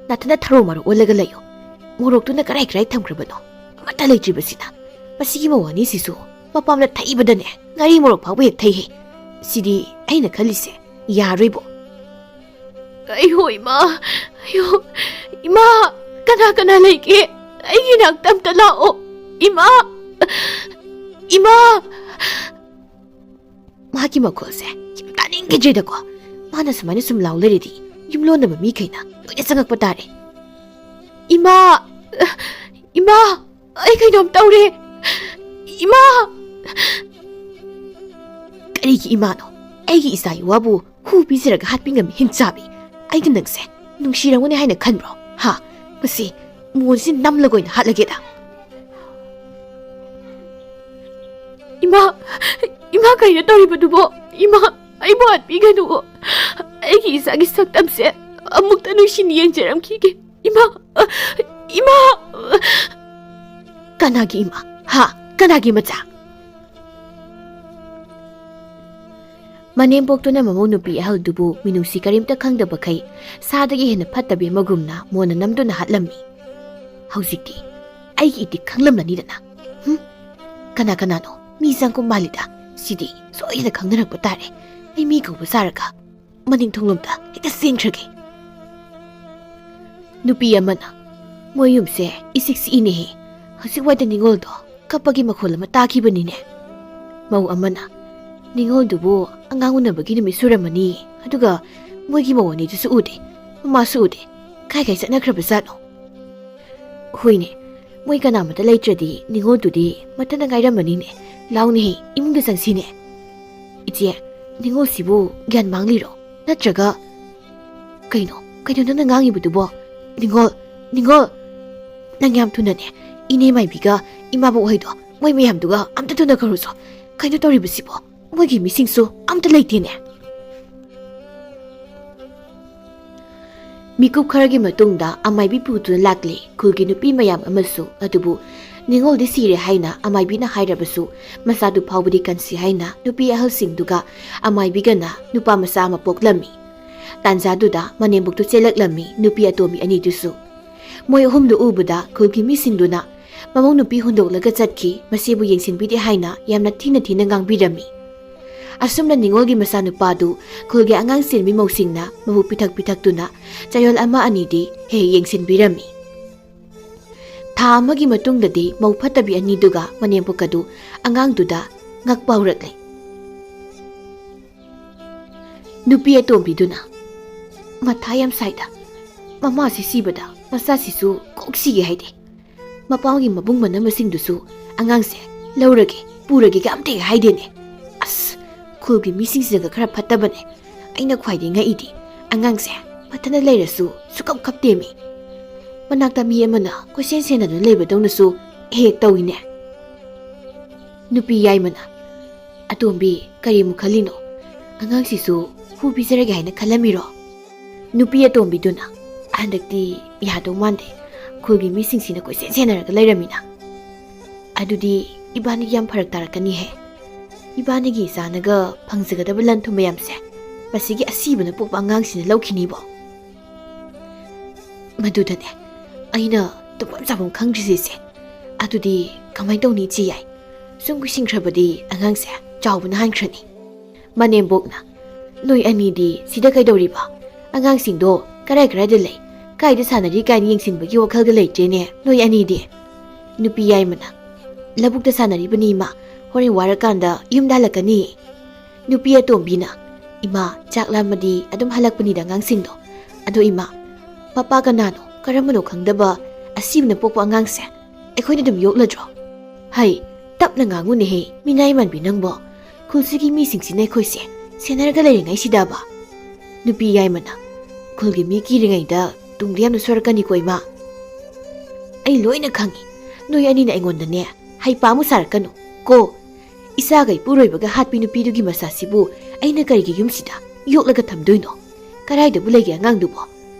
ꯅꯥꯊꯟꯗ ꯊꯔꯣ ꯃꯔꯣ ꯑꯣꯜꯂꯒ ꯂꯩꯌꯣ꯫ ꯃꯣꯔꯣꯛꯇꯨꯅ ꯀꯔꯥꯏ ꯀꯔꯥꯏ ꯊꯝꯈ꯭ꯔꯕꯅꯣ? ꯑꯃꯠꯇ ꯂꯩꯇ꯭ꯔꯤꯕꯁꯤꯅ꯫ ꯃꯁꯤꯒꯤ ꯃꯧ ꯑꯅꯤꯁꯤꯁꯨ ꯃꯄꯥꯝꯗ ꯊꯛꯏꯕꯗꯅꯦ ꯉꯥꯔꯤ ꯃꯣꯔꯣꯛ ꯐꯥꯎꯕ ꯍꯦꯛ ꯊꯩꯍꯦ꯫ ꯁꯤꯗꯤ ꯑꯩꯅ ꯈꯜꯂꯤꯁꯦ ꯌꯥꯔꯣꯏꯕꯣ꯫ ꯑꯌꯣ ꯏꯃꯥ, ꯑꯌꯣ ꯏꯃꯥ, ꯀꯅꯥ ꯀꯅꯥ ꯂꯩꯒꯦ? ꯑꯩꯒꯤ ꯅꯥꯛꯇ ꯑꯝꯇ ꯂꯥꯛꯑꯣ꯫ ꯏꯃꯥ, ꯏꯃꯥ꯫ ꯃꯍꯥꯛꯀꯤ ꯃꯈꯣꯜꯁꯦ ꯌꯥꯝ ꯇꯥꯅꯤꯡꯈꯤꯗ꯭ꯔꯦꯗꯀꯣ꯫ ꯃꯥꯅ ꯁꯨꯃꯥꯏꯅ ꯁꯨꯝ ꯂꯥꯎ ꯂꯩꯔꯗꯤ ꯌꯨꯝꯂꯣꯟꯅꯕ ꯃꯤꯈꯩꯅ ꯂꯣꯏꯅ ꯆꯪꯉꯛꯄ ꯇꯥꯔꯦ꯫ "ꯏꯃꯥ! ꯏꯃꯥ! ꯑꯩ ꯀꯩꯅꯣꯝ ꯇꯧꯔꯦ! ꯏꯃꯥ!" "ꯀꯔꯤꯒꯤ ꯏꯃꯥꯅꯣ? ꯑꯩꯒꯤ ꯏꯆꯥ ꯏꯋꯥꯕꯨ ꯍꯨ ꯄꯤꯖꯔꯒ ꯍꯥꯠꯄꯤ ꯉꯝꯃꯤ ꯍꯤꯡꯆꯥꯕꯤ! ꯑꯩꯅ ꯅꯪꯁꯦ ꯅꯨꯡꯁꯤꯔꯝꯒꯅꯤ ꯍꯥꯏꯅ ꯈꯟꯕ꯭ꯔꯣ? ꯍꯥ? ꯃꯁꯤ ꯃꯣꯟꯁꯤ ꯅꯝꯂꯒ ꯑꯣꯏꯅ ꯍꯥꯠꯂꯒꯦꯗ!" "ꯏꯃꯥ! ꯏꯃꯥ, ꯀꯩꯅꯣ ꯇꯧꯔꯤꯕꯗꯨꯕꯣ? ꯏꯃꯥ, ꯑꯩꯕꯨ ꯍꯥꯠꯄꯤꯒꯅꯨ꯫ ꯑꯩꯒꯤ ꯏꯆꯥꯒꯤ ꯁꯛꯇꯝꯁꯦ ꯑꯃꯨꯛꯇ ꯅꯨꯡꯁꯤꯅ ꯌꯦꯡꯖꯔꯝꯈꯤꯒꯦ꯫ ꯏꯃꯥ! ꯏꯃꯥ!" "ꯀꯅꯥꯒꯤ ꯏꯃꯥ? ꯍꯥ? ꯀꯅꯥꯒꯤ ꯃꯆꯥ?" ꯃꯅꯦꯝꯕꯣꯛꯇꯨꯅ ꯃꯃꯧ ꯅꯨꯄꯤ ꯑꯍꯜꯗꯨꯕꯨ ꯃꯤꯅꯨꯡꯁꯤ ꯀꯔꯤꯝꯇ ꯈꯪꯗꯕꯈꯩ ꯁꯥꯗꯒꯤ ꯍꯦꯟꯅ ꯐꯠꯇꯕꯤ ꯑꯃꯒꯨꯝꯅ ꯃꯣꯟꯅ ꯅꯝꯗꯨꯅ ꯍꯥꯠꯂꯝꯃꯤ꯫ "ꯍꯧꯖꯤꯛꯇꯤ ꯑꯩꯒꯤ ꯏꯇꯤꯛ ꯈꯪꯂꯝꯂꯅꯤꯗꯅ꯫ ꯍꯨꯝ? ꯀꯅꯥ ꯀꯅꯥꯅꯣ ꯃꯤ ꯆꯪꯒꯨꯝ ꯃꯥꯜꯂꯤꯗ? ꯁꯤꯗꯤ ꯁꯣꯏꯗꯅ ꯈꯪꯅꯔꯛꯄ ꯇꯥꯔꯦ꯫ ꯑꯩ ꯃꯤ ꯀꯧꯕ ꯆꯥꯔꯒ ꯃꯅꯤꯡ ꯊꯣꯡꯂꯣꯝꯗ ꯍꯦꯛꯇ ꯆꯦꯟꯈ꯭ꯔꯒꯦ꯫" ꯅꯨꯄꯤ ꯑꯃꯅ, "ꯃꯣꯏ ꯌꯨꯝꯁꯦ ꯏꯆꯤꯛ ꯆꯤꯛꯏꯅꯦꯍꯦ꯫ ꯍꯧꯖꯤꯛ ꯋꯥꯏꯗ ꯅꯤꯉꯣꯜꯗꯣ ꯀꯞꯄꯒꯤ ꯃꯈꯣꯜ ꯑꯃ ꯇꯥꯈꯤꯕꯅꯤꯅꯦ꯫" ꯃꯧ ꯑꯃꯅ, "ꯅꯤꯉꯣꯜꯗꯨꯕꯨ ꯑꯉꯥꯡ ꯎꯅꯕꯒꯤ ꯅꯨꯃꯤꯠ ꯁꯨꯔꯝꯃꯅꯤ, ꯑꯗꯨꯒ ꯃꯣꯏꯒꯤ ꯃꯧ ꯑꯅꯤꯗꯨꯁꯨ ꯎꯗꯦ, ꯃꯃꯥꯁꯨ ꯎꯗꯦ꯫ ꯀꯥꯏ ꯀꯥꯏ ꯆꯠꯅꯈ꯭ꯔꯕꯖꯥꯠꯅꯣ?" "ꯍꯣꯏꯅꯦ, ꯃꯣꯏ ꯀꯅꯥꯃꯠꯇ ꯂꯩꯇ꯭ꯔꯗꯤ ꯅꯤꯉꯣꯜꯗꯨꯗꯤ ꯃꯊꯟꯇ ꯉꯥꯏꯔꯝꯃꯅꯤꯅꯦ꯫ ꯂꯥꯎꯅꯦꯍꯦ, ꯏꯃꯨꯡꯗ ꯆꯪꯁꯤꯅꯦ꯫" "ꯏꯆꯦ, ꯅꯤꯉꯣꯜꯁꯤꯕꯨ ꯒ꯭ꯌꯥꯟ ꯃꯥꯡꯂꯤꯔꯣ? ꯅꯠꯇ꯭ꯔꯒ ꯀꯩꯅꯣ, ꯀꯩꯅꯣ ꯅꯪꯅ ꯉꯥꯡꯉꯤꯕꯗꯨꯕꯣ? ꯅꯤꯉꯣꯜ, ꯅꯤꯉꯣꯜ, ꯅꯪ ꯌꯥꯝ ꯊꯨꯅꯅꯦ ꯏꯅꯦ ꯃꯥꯏꯕꯤꯒ ꯏꯃꯥꯕꯣꯛ ꯍꯣꯏꯗꯣ, ꯃꯣꯏ ꯃꯌꯥꯝꯗꯨꯒ ꯑꯝꯇ ꯊꯨꯅ ꯀꯧꯔꯨꯁꯣ꯫ ꯀꯩꯅꯣ ꯇꯧꯔꯤꯕꯁꯤꯕꯣ? ꯃꯣꯏꯒꯤ ꯃꯤꯁꯤꯡꯁꯨ ꯑꯝꯇ ꯂꯩꯇꯦꯅꯦ꯫" ꯃꯤꯀꯨꯞ ꯈꯔꯒꯤ ꯃꯇꯨꯡꯗ ꯑꯃꯥꯏꯕꯤ ꯄꯨꯗꯨꯅ ꯂꯥꯛꯂꯦ꯫ ꯈꯨꯜꯒꯤ ꯅꯨꯄꯤ ꯃꯌꯥꯝ ꯑꯃꯁꯨ꯫ ꯑꯗꯨꯕꯨ ꯅꯤꯉꯣꯜꯗꯤ ꯁꯤꯔꯦ ꯍꯥꯏꯅ ꯑꯃꯥꯏꯕꯤꯅ ꯍꯥꯏꯔꯕꯁꯨ, ꯃꯆꯥꯗꯨ ꯐꯥꯎꯕꯗꯤ ꯀꯟꯁꯤ ꯍꯥꯏꯅ ꯅꯨꯄꯤ ꯑꯍꯜꯁꯤꯡꯗꯨꯒ ꯑꯃꯥꯏꯕꯤꯒꯅ ꯅꯨꯄꯥ ꯃꯆꯥ ꯑꯃ ꯄꯣꯛꯂꯝꯃꯤ꯫ ꯇꯥꯟꯖꯥꯗꯨꯗ ꯃꯅꯦꯝꯕꯣꯛꯇꯨ ꯆꯦꯜꯂꯛꯂꯝꯃꯤ꯫ ꯅꯨꯄꯤ ꯑꯇꯣꯝꯕꯤ ꯑꯅꯤꯗꯨꯁꯨ꯫ ꯃꯣꯏ ꯑꯍꯨꯝꯗꯨ ꯎꯕꯗ ꯈꯨꯜꯒꯤ ꯃꯤꯁꯤꯡꯗꯨꯅ ꯃꯃꯧ ꯅꯨꯄꯤ ꯍꯨꯟꯗꯣꯛꯂꯒ ꯆꯠꯈꯤ, ꯃꯆꯦꯕꯨ ꯌꯦꯡꯁꯤꯟꯕꯤꯗꯦ ꯍꯥꯏꯅ ꯌꯥꯝꯅ ꯊꯤꯅ ꯊꯤꯅ ꯉꯥꯡꯕꯤꯔꯝꯃꯤ꯫ ꯑꯁꯨꯝꯅ ꯅꯤꯉꯣꯜꯒꯤ ꯃꯆꯥꯅꯨꯄꯥꯗꯨ ꯈꯨꯜꯒꯤ ꯑꯉꯥꯡ ꯆꯦꯟꯕꯤ ꯃꯧꯁꯤꯡꯅ ꯃꯕꯨ ꯄꯤꯊꯛ ꯄꯤꯊꯛꯇꯨꯅ ꯆꯌꯣꯜ ꯑꯃ ꯑꯅꯤꯗꯤ ꯍꯦꯛ ꯍꯦꯛ ꯌꯦꯡꯁꯤꯟꯕꯤꯔꯝꯃꯤ꯫ ꯊꯥ ꯑꯃꯒꯤ ꯃꯇꯨꯡꯗꯗꯤ ꯃꯧ ꯐꯠꯇꯕꯤ ꯑꯅꯤꯗꯨꯒ ꯃꯅꯦꯝꯕꯣꯛꯀꯗꯨ ꯑꯉꯥꯡꯗꯨꯗ ꯉꯛꯄ ꯍꯧꯔꯛꯂꯦ꯫ ꯅꯨꯄꯤ ꯑꯇꯣꯝꯕꯤꯗꯨꯅ, "ꯃꯊꯥ ꯌꯥꯝ ꯁꯥꯏꯗ, ꯃꯃꯥꯁꯤ ꯁꯤꯕꯗ ꯃꯆꯥꯁꯤꯁꯨ ꯀꯣꯛ ꯁꯤꯒꯦ ꯍꯥꯏꯗꯦ꯫ ꯃꯄꯥꯒꯤ ꯃꯕꯨꯡ ꯃꯅꯝꯕꯁꯤꯡꯗꯨꯁꯨ ꯑꯉꯥꯡꯁꯦ ꯂꯧꯔꯒꯦ, ꯄꯨꯔꯒꯦꯒ ꯑꯝꯇ ꯍꯦꯛ ꯍꯥꯏꯗꯦꯅꯦ꯫ ꯑꯁ, ꯈꯨꯜꯒꯤ ꯃꯤꯁꯤꯡꯁꯤꯅꯒ ꯈꯔ ꯐꯠꯇꯕꯅꯦ꯫ ꯑꯩꯅ ꯈ꯭ꯋꯥꯏꯗꯒꯤ ꯉꯛꯏꯗꯤ ꯑꯉꯥꯡꯁꯦ ꯃꯊꯟꯇ ꯂꯩꯔꯁꯨ ꯁꯨꯀꯞ ꯀꯞꯇꯦꯃꯤ꯫ ꯃꯅꯥꯛꯇ ꯃꯤ ꯑꯃꯅ ꯀꯣꯏꯁꯦꯟ ꯁꯦꯟꯅꯗꯨꯅ ꯂꯩꯕꯗꯧꯅꯁꯨ ꯍꯦꯛ ꯍꯦꯛ ꯇꯧꯏꯅꯦ꯫" ꯅꯨꯄꯤ ꯌꯥꯏꯃꯅ, "ꯑꯇꯣꯝꯕꯤ, ꯀꯔꯤꯃꯨꯛ ꯈꯜꯂꯤꯅꯣ? ꯑꯉꯥꯡꯁꯤꯁꯨ ꯍꯨ ꯄꯤꯖꯔꯒꯦ ꯍꯥꯏꯅ ꯈꯜꯂꯝꯃꯤꯔꯣ?" ꯅꯨꯄꯤ ꯑꯇꯣꯝꯕꯤꯗꯨꯅ, "ꯍꯟꯗꯛꯇꯤ ꯌꯥꯗꯧ ꯃꯥꯟꯗꯦ, ꯈꯨꯜꯒꯤ ꯃꯤꯁꯤꯡꯁꯤꯅ ꯀꯣꯏꯁꯦꯟ ꯁꯦꯟꯅꯔꯒ ꯂꯩꯔꯝꯃꯤꯅ꯫ ꯑꯗꯨꯗꯤ ꯏꯕꯥꯅꯤ ꯌꯥꯝ ꯐꯔꯛ ꯇꯥꯔꯛꯀꯅꯤꯍꯦ꯫" ꯏꯕꯥꯅꯤꯒꯤ ꯏꯆꯥꯅꯒ ꯐꯪꯖꯒꯗꯕ ꯂꯟ ꯊꯨꯝ ꯃꯌꯥꯝꯁꯦ ꯃꯁꯤꯒꯤ ꯑꯁꯤꯕꯅ ꯄꯣꯛꯄ ꯑꯉꯥꯡꯁꯤꯅ ꯂꯧꯈꯤꯅꯤꯕꯣ? ꯃꯗꯨꯗꯅꯦ ꯑꯩꯅ ꯇꯨꯝꯐꯝ ꯆꯥꯐꯝ ꯈꯪꯗ꯭ꯔꯤꯁꯦ꯫ ꯑꯗꯨꯗꯤ ꯀꯃꯥꯏꯅ ꯇꯧꯅꯤ, ꯏꯆꯦ ꯌꯥꯏ? ꯁꯨꯝ ꯀꯨꯏꯁꯤꯟꯈ꯭ꯔꯕꯗꯤ ꯑꯉꯥꯡꯁꯦ ꯆꯥꯎꯕꯅ ꯍꯥꯟꯈ꯭ꯔꯅꯤ꯫ ꯃꯅꯦꯝꯕꯣꯛꯅ, "ꯅꯣꯏ ꯑꯅꯤꯗꯤ ꯁꯤꯗ ꯀꯩꯗꯧꯔꯤꯕ? ꯑꯉꯥꯡꯁꯤꯡꯗꯣ ꯀꯔꯥꯏ ꯀꯔꯥꯏꯗ ꯂꯩ? ꯀꯥꯏꯗ ꯁꯥꯟꯅꯔꯤ?" ꯀꯥꯏꯅ ꯌꯦꯡꯁꯤꯟꯕꯒꯤ ꯋꯥꯈꯜꯒ ꯂꯩꯇ꯭ꯔꯦꯅꯦ ꯅꯣꯏ ꯑꯅꯤꯗꯤ꯫ ꯅꯨꯄꯤ ꯌꯥꯏꯃꯅ, "ꯂꯧꯕꯨꯛꯇ ꯁꯥꯟꯅꯔꯤꯕꯅꯤ ꯏꯃꯥ, ꯍꯣꯔꯦꯟ ꯋꯥꯔꯀꯥꯟꯗ ꯌꯨꯝꯗ ꯍꯜꯂꯛꯀꯅꯤ꯫" ꯅꯨꯄꯤ ꯑꯇꯣꯝꯕꯤꯅ, "ꯏꯃꯥ, ꯆꯥꯛ ꯂꯥꯝꯃꯗꯤ ꯑꯗꯨꯝ ꯍꯜꯂꯛꯄꯅꯤꯗ ꯑꯉꯥꯡꯁꯤꯡꯗꯣ꯫ ꯑꯗꯣ ꯏꯃꯥ, ꯃꯄꯥ ꯀꯅꯥꯅꯣ, ꯀꯔꯝꯕꯅꯣ ꯈꯪꯗꯕ ꯑꯁꯤꯕꯅ ꯄꯣꯛꯄ ꯑꯉꯥꯡꯁꯦ ꯑꯩꯈꯣꯏꯅ ꯑꯗꯨꯝ ꯌꯣꯛꯂꯗ꯭ꯔꯣ?" "ꯍꯩ, ꯇꯞꯅ ꯉꯥꯡꯉꯨꯅꯦꯍꯦ, ꯃꯤꯅꯥꯏ ꯃꯥꯟꯕꯤ ꯅꯪꯕꯣ꯫ ꯈꯨꯜꯁꯤꯒꯤ ꯃꯤꯁꯤꯡꯁꯤꯅ ꯑꯩꯈꯣꯏꯁꯦ ꯁꯦꯟꯅꯔꯒ ꯂꯩꯔꯤꯉꯩꯁꯤꯗꯕ?" ꯅꯨꯄꯤ ꯌꯥꯏꯃꯅ, "ꯈꯨꯜꯒꯤ ꯃꯤ ꯀꯤꯔꯤꯉꯩꯗ ꯇꯨꯡꯗ ꯌꯥꯝꯅ ꯁꯣꯏꯔꯛꯀꯅꯤꯀꯣ ꯏꯃꯥ꯫ ꯑꯩ ꯂꯣꯏꯅ ꯈꯪꯉꯤ꯫ ꯅꯣꯏ ꯑꯅꯤꯅ ꯑꯩꯉꯣꯟꯗꯅꯦ ꯍꯩꯄꯥ ꯑꯃꯨꯛ ꯁꯥꯔꯛꯀꯅꯨ ꯀꯣ꯫ ꯏꯆꯥꯒ ꯏꯄꯨꯔꯣꯏꯕꯒ ꯍꯥꯠꯄꯤ ꯅꯨꯄꯤꯗꯨꯒꯤ ꯃꯆꯥꯁꯤꯕꯨ ꯑꯩꯅ ꯀꯔꯤꯒꯤ ꯌꯨꯝꯁꯤꯗ ꯌꯣꯛꯂꯒ ꯊꯝꯗꯣꯏꯅꯣ? ꯀꯗꯥꯏꯗꯕꯨ ꯂꯩꯒꯦ ꯑꯉꯥꯡꯗꯨꯕꯣ?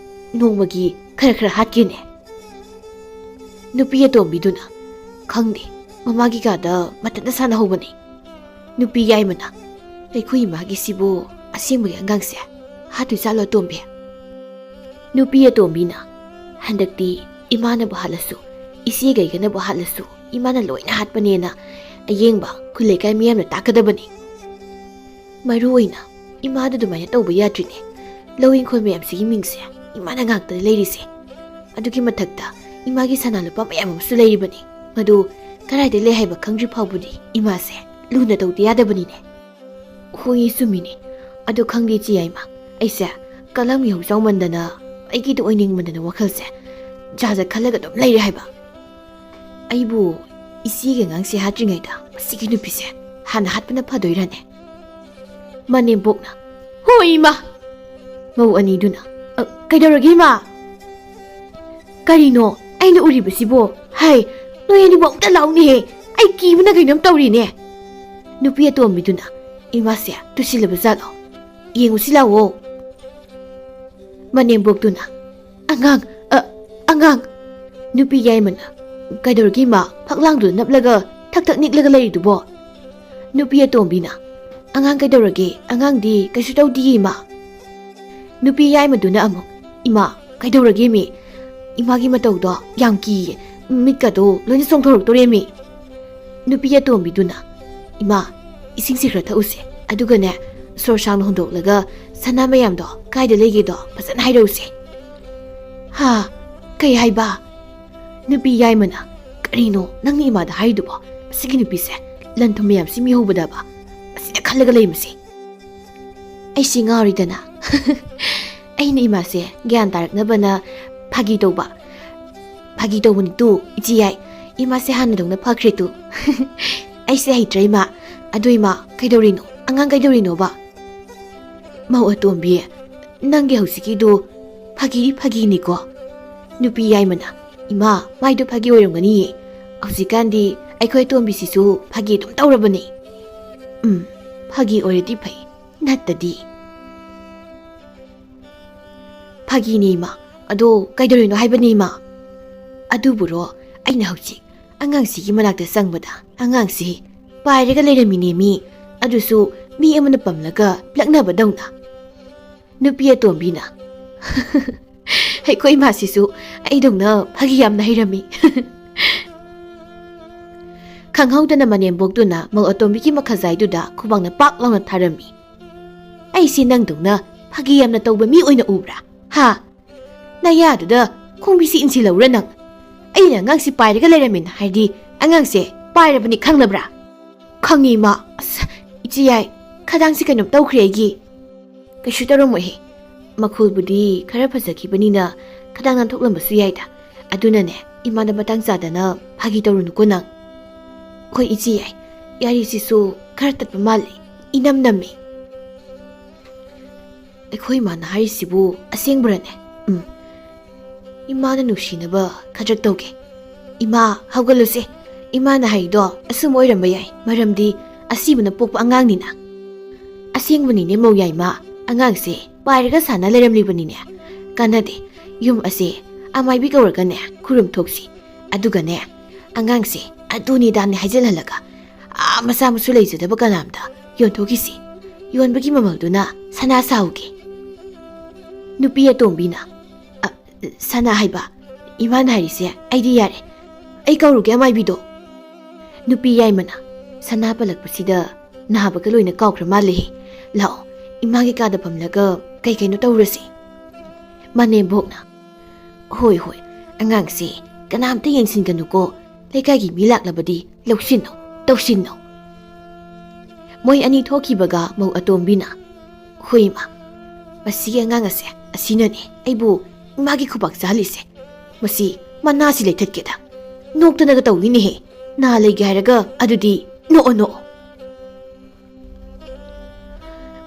ꯅꯣꯡꯃꯒꯤ ꯈꯔ ꯈꯔ ꯍꯥꯠꯀꯦꯅꯦ꯫" ꯅꯨꯄꯤ ꯑꯇꯣꯝꯕꯤꯗꯨꯅ, "ꯈꯪꯗꯦ, ꯃꯃꯥꯒꯤ ꯀꯥꯗ ꯃꯊꯟꯇ ꯁꯥꯟꯅꯍꯧꯕꯅꯤ꯫" ꯅꯨꯄꯤ ꯌꯥꯏꯃꯅ, "ꯑꯩꯈꯣꯏ ꯏꯃꯥꯒꯤꯁꯤꯕꯨ ꯑꯁꯦꯡꯕꯒꯤ ꯑꯉꯥꯡꯁꯦ ꯍꯥꯠꯇꯣꯏ ꯆꯥꯠꯂꯣ ꯑꯇꯣꯝꯕꯤ?" ꯅꯨꯄꯤ ꯑꯇꯣꯝꯕꯤꯅ, "ꯍꯟꯗꯛꯇꯤ ꯏꯃꯥꯅꯕꯨ ꯍꯥꯠꯂꯁꯨ, ꯏꯆꯦ ꯀꯩꯒꯅꯕꯨ ꯍꯥꯠꯂꯁꯨ, ꯏꯃꯥꯅ ꯂꯣꯏꯅ ꯍꯥꯠꯄꯅꯦꯅ ꯑꯌꯦꯡꯕ ꯈꯨꯜ ꯂꯩꯀꯥꯏ ꯃꯤꯌꯥꯝꯅ ꯇꯥꯛꯀꯗꯕꯅꯤ꯫ ꯃꯔꯨ ꯑꯣꯏꯅ ꯏꯃꯥꯗ ꯑꯗꯨꯃꯥꯏꯅ ꯇꯧꯕ ꯌꯥꯗ꯭ꯔꯤꯅꯦ꯫ ꯂꯧ ꯏꯪꯈꯣꯜ ꯃꯌꯥꯝꯁꯤꯒꯤ ꯃꯤꯡꯁꯦ ꯏꯃꯥꯅ ꯉꯥꯛꯇꯅꯤ ꯂꯩꯔꯤꯁꯦ꯫ ꯑꯗꯨꯒꯤ ꯃꯊꯛꯇ ꯏꯃꯥꯒꯤ ꯁꯅꯥ ꯂꯨꯄꯥ ꯃꯌꯥꯝ ꯑꯃꯁꯨ ꯂꯩꯔꯤꯕꯅꯤ꯫ ꯃꯗꯨ ꯀꯗꯥꯏꯗ ꯂꯩ ꯍꯥꯏꯕ ꯈꯪꯗ꯭ꯔꯤ ꯐꯥꯎꯕꯗꯤ ꯏꯃꯥꯁꯦ ꯂꯨꯅ ꯇꯧꯗ ꯌꯥꯗꯕꯅꯤꯅꯦ꯫" "ꯍꯣꯏ, ꯆꯨꯝꯃꯤꯅꯦ꯫ ꯑꯗꯨ ꯈꯪꯗꯦ, ꯏꯆꯦ ꯌꯥꯏꯃ, ꯑꯩꯁꯦ ꯀꯂꯝꯒꯤ ꯍꯧ ꯆꯥꯎꯃꯟꯗꯅ, ꯑꯩꯒꯤꯗ ꯑꯣꯏꯅꯤꯡꯃꯟꯗꯅ ꯋꯥꯈꯜꯁꯦ ꯖꯥꯠ ꯖꯥꯠ ꯈꯜꯂꯒ ꯑꯗꯨꯝ ꯂꯩꯔꯦ ꯍꯥꯏꯕ꯫ ꯑꯩꯕꯨ ꯏꯆꯦꯒꯤ ꯑꯉꯥꯡꯁꯦ ꯍꯥꯠꯇ꯭ꯔꯤꯉꯩꯗ ꯃꯁꯤꯒꯤ ꯅꯨꯄꯤꯁꯦ ꯍꯥꯟꯅ ꯍꯥꯠꯄꯅ ꯐꯗꯣꯏꯔꯅꯦ?" ꯃꯅꯦꯝꯕꯣꯛꯅ, "ꯍꯣꯏ ꯏꯃꯥ!" ꯃꯧ ꯑꯅꯤꯗꯨꯅ, "ꯑ, ꯀꯩꯗꯧꯔꯒꯦ ꯏꯃꯥ?" "ꯀꯔꯤꯅꯣ ꯑꯩꯅ ꯎꯔꯤꯕꯁꯤꯕꯣ? ꯍꯩ, ꯅꯣꯏ ꯑꯅꯤꯕꯨ ꯑꯃꯨꯛꯇ ꯂꯥꯎꯅꯦꯍꯦ, ꯑꯩ ꯀꯤꯕꯅ ꯀꯩꯅꯣꯝ ꯇꯧꯔꯤꯅꯦ꯫" ꯅꯨꯄꯤ ꯑꯇꯣꯝꯕꯤꯗꯨꯅ, "ꯏꯃꯥꯁꯦ ꯇꯨꯁꯤꯜꯂꯕ ꯖꯥꯠꯂꯣ? ꯌꯦꯡꯉꯨꯁꯤ ꯂꯥꯛꯑꯣ꯫" ꯃꯅꯦꯝꯕꯣꯛꯇꯨꯅ, "ꯑꯉꯥꯡ, ꯑ, ꯑꯉꯥꯡ!" ꯅꯨꯄꯤ ꯌꯥꯏꯃꯅ, "ꯀꯩꯗꯧꯔꯒꯦ ꯏꯃꯥ, ꯐꯛꯂꯥꯡꯗꯨꯗ ꯅꯞꯂꯒ ꯊꯛ ꯊꯛ ꯅꯤꯛꯂꯒ ꯂꯩꯔꯤꯗꯨꯕꯣ?" ꯅꯨꯄꯤ ꯑꯇꯣꯝꯕꯤꯅ, "ꯑꯉꯥꯡ ꯀꯩꯗꯧꯔꯒꯦ? ꯑꯉꯥꯡꯗꯤ ꯀꯩꯁꯨ ꯇꯧꯗꯤꯌꯦ, ꯏꯃꯥ"꯫ ꯅꯨꯄꯤ ꯌꯥꯏꯃꯗꯨꯅ ꯑꯃꯨꯛ, "ꯏꯃꯥ, ꯀꯩꯗꯧꯔꯒꯦ ꯃꯤ? ꯏꯃꯥꯒꯤ ꯃꯇꯧꯗꯣ ꯌꯥꯝ ꯀꯤꯌꯦ, ꯃꯤꯠꯀꯗꯣ ꯂꯣꯏꯅ ꯆꯣꯡꯊꯣꯔꯛꯇꯣꯔꯦ ꯃꯤ"꯫ ꯅꯨꯄꯤ ꯑꯇꯣꯝꯕꯤꯗꯨꯅ, "ꯏꯃꯥ, ꯏꯁꯤꯡꯁꯤ ꯈꯔ ꯊꯛꯎꯁꯦ, ꯑꯗꯨꯒꯅꯦ, ꯁꯣꯔ ꯁꯥꯡꯅ ꯍꯣꯟꯗꯣꯛꯂꯒ ꯁꯅꯥ ꯃꯌꯥꯝꯗꯣ ꯀꯥꯏꯗ ꯂꯩꯒꯦꯗꯣ ꯐꯖꯅ ꯍꯥꯏꯔꯛꯎꯁꯦ"꯫ "ꯍꯥ? ꯀꯩ ꯍꯥꯏꯕ?" ꯅꯨꯄꯤ ꯌꯥꯏꯃꯅ, "ꯀꯔꯤꯅꯣ ꯅꯪꯅ ꯏꯃꯥꯗ ꯍꯥꯏꯔꯤꯗꯨꯕꯣ? ꯃꯁꯤꯒꯤ ꯅꯨꯄꯤꯁꯦ ꯂꯟ ꯊꯨꯝ ꯃꯌꯥꯝꯁꯤ ꯃꯤꯍꯧꯕꯗꯕ ꯑꯁꯤꯗ ꯈꯜꯂꯒ ꯂꯩ ꯃꯁꯤ"꯫ ꯑꯩꯁꯤ ꯉꯥꯎꯔꯤꯗꯅ꯫ ꯑꯩꯅ ꯏꯃꯥꯁꯦ ꯒ꯭ꯌꯥꯟ ꯇꯥꯔꯛꯅꯕꯅ ꯐꯥꯒꯤ ꯇꯧꯕ꯫ ꯐꯥꯒꯤ ꯇꯧꯕꯅꯤ ꯇꯨ, ꯏꯆꯦ ꯌꯥꯏ꯫ ꯏꯃꯥꯁꯦ ꯍꯥꯟꯅꯗꯧꯅ ꯐꯈ꯭ꯔꯦ ꯇꯨ꯫ ꯑꯩꯁꯦ ꯍꯩꯇ꯭ꯔꯦ ꯏꯃꯥ꯫ ꯑꯗꯣ ꯏꯃꯥ, ꯀꯩꯗꯧꯔꯤꯅꯣ? ꯑꯉꯥꯡ ꯀꯩꯗꯧꯔꯤꯅꯣꯕ? ꯃꯧ ꯑꯇꯣꯝꯕꯤ, ꯅꯪꯒꯤ ꯍꯧꯖꯤꯛꯀꯤꯗꯨ ꯐꯥꯒꯤꯗꯤ ꯐꯥꯒꯤꯅꯤꯀꯣ? ꯅꯨꯄꯤ ꯌꯥꯏꯃꯅ, "ꯏꯃꯥ, ꯃꯥꯏꯗꯣ ꯐꯥꯒꯤ ꯑꯣꯏꯔꯝꯒꯅꯤꯌꯦ꯫ ꯍꯧꯖꯤꯛꯀꯥꯟꯗꯤ ꯑꯩꯈꯣꯏ ꯑꯇꯣꯝꯕꯤꯁꯤꯁꯨ ꯐꯥꯒꯤ ꯑꯗꯨꯝ ꯇꯧꯔꯕꯅꯦ"꯫ "ꯎꯝ, ꯐꯥꯒꯤ ꯑꯣꯏꯔꯗꯤ ꯐꯩ, ꯅꯠꯇꯗꯤ"꯫ "ꯐꯥꯒꯤꯅꯦ ꯏꯃꯥ, ꯑꯗꯣ ꯀꯩꯗꯧꯔꯤꯅꯣ ꯍꯥꯏꯕꯅꯤ ꯏꯃꯥ?" "ꯑꯗꯨꯕꯨꯔꯣ, ꯑꯩꯅ ꯍꯧꯖꯤꯛ ꯑꯉꯥꯡꯁꯤꯒꯤ ꯃꯅꯥꯛꯇ ꯆꯪꯕꯗ ꯑꯉꯥꯡꯁꯤ ꯄꯥꯏꯔꯒ ꯂꯩꯔꯝꯃꯤꯅꯦ ꯃꯤ, ꯑꯗꯨꯁꯨ ꯃꯤ ꯑꯃꯅ ꯄꯝꯂꯒ ꯂꯛꯅꯕꯗꯧꯅ"꯫ ꯅꯨꯄꯤ ꯑꯇꯣꯝꯕꯤꯅ, "ꯑꯩꯈꯣꯏ ꯏꯃꯥꯁꯤꯁꯨ ꯑꯩꯗꯧꯅ ꯐꯥꯒꯤ ꯌꯥꯝꯅ ꯍꯩꯔꯝꯃꯤ"꯫ ꯈꯪꯍꯧꯗꯅ ꯃꯅꯦꯝꯕꯣꯛꯇꯨꯅ ꯃꯧ ꯑꯇꯣꯝꯕꯤꯒꯤ ꯃꯈꯥꯖꯥꯏꯗꯨꯗ ꯈꯨꯕꯥꯛꯅ ꯄꯥꯛ ꯂꯥꯎꯅ ꯊꯥꯔꯝꯃꯤ꯫ "ꯑꯩꯁꯤ ꯅꯪꯗꯧꯅ ꯐꯥꯒꯤ ꯌꯥꯝꯅ ꯇꯧꯕ ꯃꯤ ꯑꯣꯏꯅ ꯎꯕ꯭ꯔꯥ? ꯍꯥ? ꯅꯌꯥꯗꯨꯗ ꯈꯣꯡꯕꯤꯁꯤ ꯏꯟꯁꯤꯜꯍꯧꯔ ꯅꯪ? ꯑꯩꯅ ꯑꯉꯥꯡꯁꯤ ꯄꯥꯏꯔꯒ ꯂꯩꯔꯝꯃꯤꯅ ꯍꯥꯏꯗꯤ ꯑꯉꯥꯡꯁꯦ ꯄꯥꯏꯔꯕꯅꯤ ꯈꯪꯂꯕ꯭ꯔꯥ?" "ꯈꯪꯉꯤ ꯏꯃꯥ꯫ ꯑꯁ, ꯏꯆꯦ ꯌꯥꯏ, ꯈꯗꯥꯡꯁꯤ ꯀꯩꯅꯣꯝ ꯇꯧꯈ꯭ꯔꯦ ꯑꯩꯒꯤ"꯫ "ꯀꯩꯁꯨ ꯇꯧꯔꯝꯃꯣꯏꯍꯦ꯫ ꯃꯈꯨꯜꯕꯨꯗꯤ ꯈꯔ ꯐꯖꯈꯤꯕꯅꯤꯅ ꯈꯗꯥꯡ ꯅꯥꯟꯊꯣꯛꯂꯝꯕꯁꯨ ꯌꯥꯏꯗ꯫ ꯑꯗꯨꯅꯅꯦ, ꯏꯃꯥꯗ ꯃꯇꯥꯡ ꯆꯥꯗꯅ ꯐꯥꯒꯤ ꯇꯧꯔꯨꯅꯨꯀꯣ ꯅꯪ"꯫ "ꯍꯣꯏ ꯏꯆꯦ ꯌꯥꯏ, ꯌꯥꯔꯤꯁꯤꯁꯨ ꯈꯔ ꯇꯠꯄ ꯃꯥꯜꯂꯦ, ꯏꯅꯝ ꯅꯝꯃꯦ"꯫ "ꯑꯩꯈꯣꯏ ꯏꯃꯥꯅ ꯍꯥꯏꯔꯤꯁꯤꯕꯨ ꯑꯁꯦꯡꯕꯔꯅꯦ? ꯎꯝ, ꯏꯃꯥꯅ ꯅꯨꯡꯁꯤꯅꯕ ꯈꯗ꯭ꯔꯛ ꯇꯧꯒꯦ꯫ ꯏꯃꯥ, ꯍꯧꯒꯠꯂꯨꯁꯦ꯫ ꯏꯃꯥꯅ ꯍꯥꯏꯔꯤꯗꯣ ꯑꯆꯨꯝꯕ ꯑꯣꯏꯔꯝꯕ ꯌꯥꯏ, ꯃꯔꯝꯗꯤ ꯑꯁꯤꯕꯅ ꯄꯣꯛꯄ ꯑꯉꯥꯡꯅꯤꯅ"꯫ "ꯑꯁꯦꯡꯕꯅꯤꯅꯦ ꯃꯧ ꯌꯥꯏꯃ, ꯑꯉꯥꯡꯁꯦ ꯄꯥꯏꯔꯒ ꯁꯥꯟꯅ ꯂꯩꯔꯝꯂꯤꯕꯅꯤꯅꯦ꯫ ꯀꯥꯟꯅꯗꯦ, ꯌꯨꯝ ꯑꯁꯦ ꯑꯃꯥꯏꯕꯤ ꯀꯧꯔꯒꯅꯦ ꯈꯨꯔꯨꯝ ꯊꯣꯛꯁꯤ꯫ ꯑꯗꯨꯒꯅꯦ, ꯑꯉꯥꯡꯁꯦ ꯑꯗꯨꯅꯤ ꯗꯥꯅꯤ ꯍꯥꯏꯖꯤꯜꯍꯜꯂꯒ ꯃꯆꯥ ꯃꯁꯨ ꯂꯩꯖꯗꯕ ꯀꯅꯥꯝꯇ ꯌꯣꯟꯊꯣꯛꯈꯤꯁꯤ꯫ ꯌꯣꯟꯕꯒꯤ ꯃꯃꯜꯗꯨꯅ ꯁꯅꯥ ꯁꯥꯎꯒꯦ꯫ ꯅꯨꯄꯤ ꯑꯇꯣꯝꯕꯤꯅ, "ꯑ, ꯁꯅꯥ ꯍꯥꯏꯕ? ꯏꯃꯥꯅ ꯍꯥꯏꯔꯤꯁꯦ ꯑꯩꯗꯤ ꯌꯥꯔꯦ꯫ ꯑꯩ ꯀꯧꯔꯨꯒꯦ ꯑꯃꯥꯏꯕꯤꯗꯣ?" ꯅꯨꯄꯤ ꯌꯥꯏꯃꯅ, "ꯁꯅꯥ ꯄꯜꯂꯛꯄꯁꯤꯗ ꯅꯍꯥꯕꯒ ꯂꯣꯏꯅ ꯀꯥꯎꯈ꯭ꯔ ꯃꯥꯜꯂꯦꯍꯦ꯫ ꯂꯥꯛꯑꯣ, ꯏꯃꯥꯒꯤ ꯀꯥꯗ ꯐꯝꯂꯒ ꯀꯩ ꯀꯩꯅꯣ ꯇꯧꯔꯁꯤ꯫" ꯃꯅꯦꯝꯕꯣꯛꯅ, "ꯍꯣꯏ, ꯍꯣꯏ, ꯑꯉꯥꯡꯁꯦ ꯀꯅꯥꯝꯇ ꯌꯦꯡꯁꯤꯟꯒꯅꯨꯀꯣ꯫ ꯂꯩꯀꯥꯏꯒꯤ ꯃꯤ ꯂꯥꯛꯂꯕꯗꯤ ꯂꯧꯁꯤꯟꯅꯧ, ꯇꯧꯁꯤꯟꯅꯧ꯫" ꯃꯣꯏ ꯑꯅꯤ ꯊꯣꯛꯈꯤꯕꯒ ꯃꯧ ꯑꯇꯣꯝꯕꯤꯅ, "ꯍꯣꯏ, ꯏꯃꯥ, ꯃꯁꯤꯒꯤ ꯑꯉꯥꯡ ꯑꯁꯦ ꯑꯁꯤꯅꯅꯦ ꯑꯩꯕꯨ ꯏꯃꯥꯒꯤ ꯈꯨꯕꯥꯛ ꯆꯥꯍꯜꯂꯤꯁꯦ꯫ ꯃꯁꯤ ꯃꯅꯥꯁꯤ ꯂꯩꯊꯠꯀꯦꯗ꯫ ꯅꯣꯛꯇꯅꯒ ꯇꯧꯏꯅꯦꯍꯦ꯫ ꯅꯥ ꯂꯩꯒꯦ ꯍꯥꯏꯔꯒ ꯑꯗꯨꯗꯤ ꯅꯣꯛꯑꯣ, ꯅꯣꯛꯑꯣ꯫"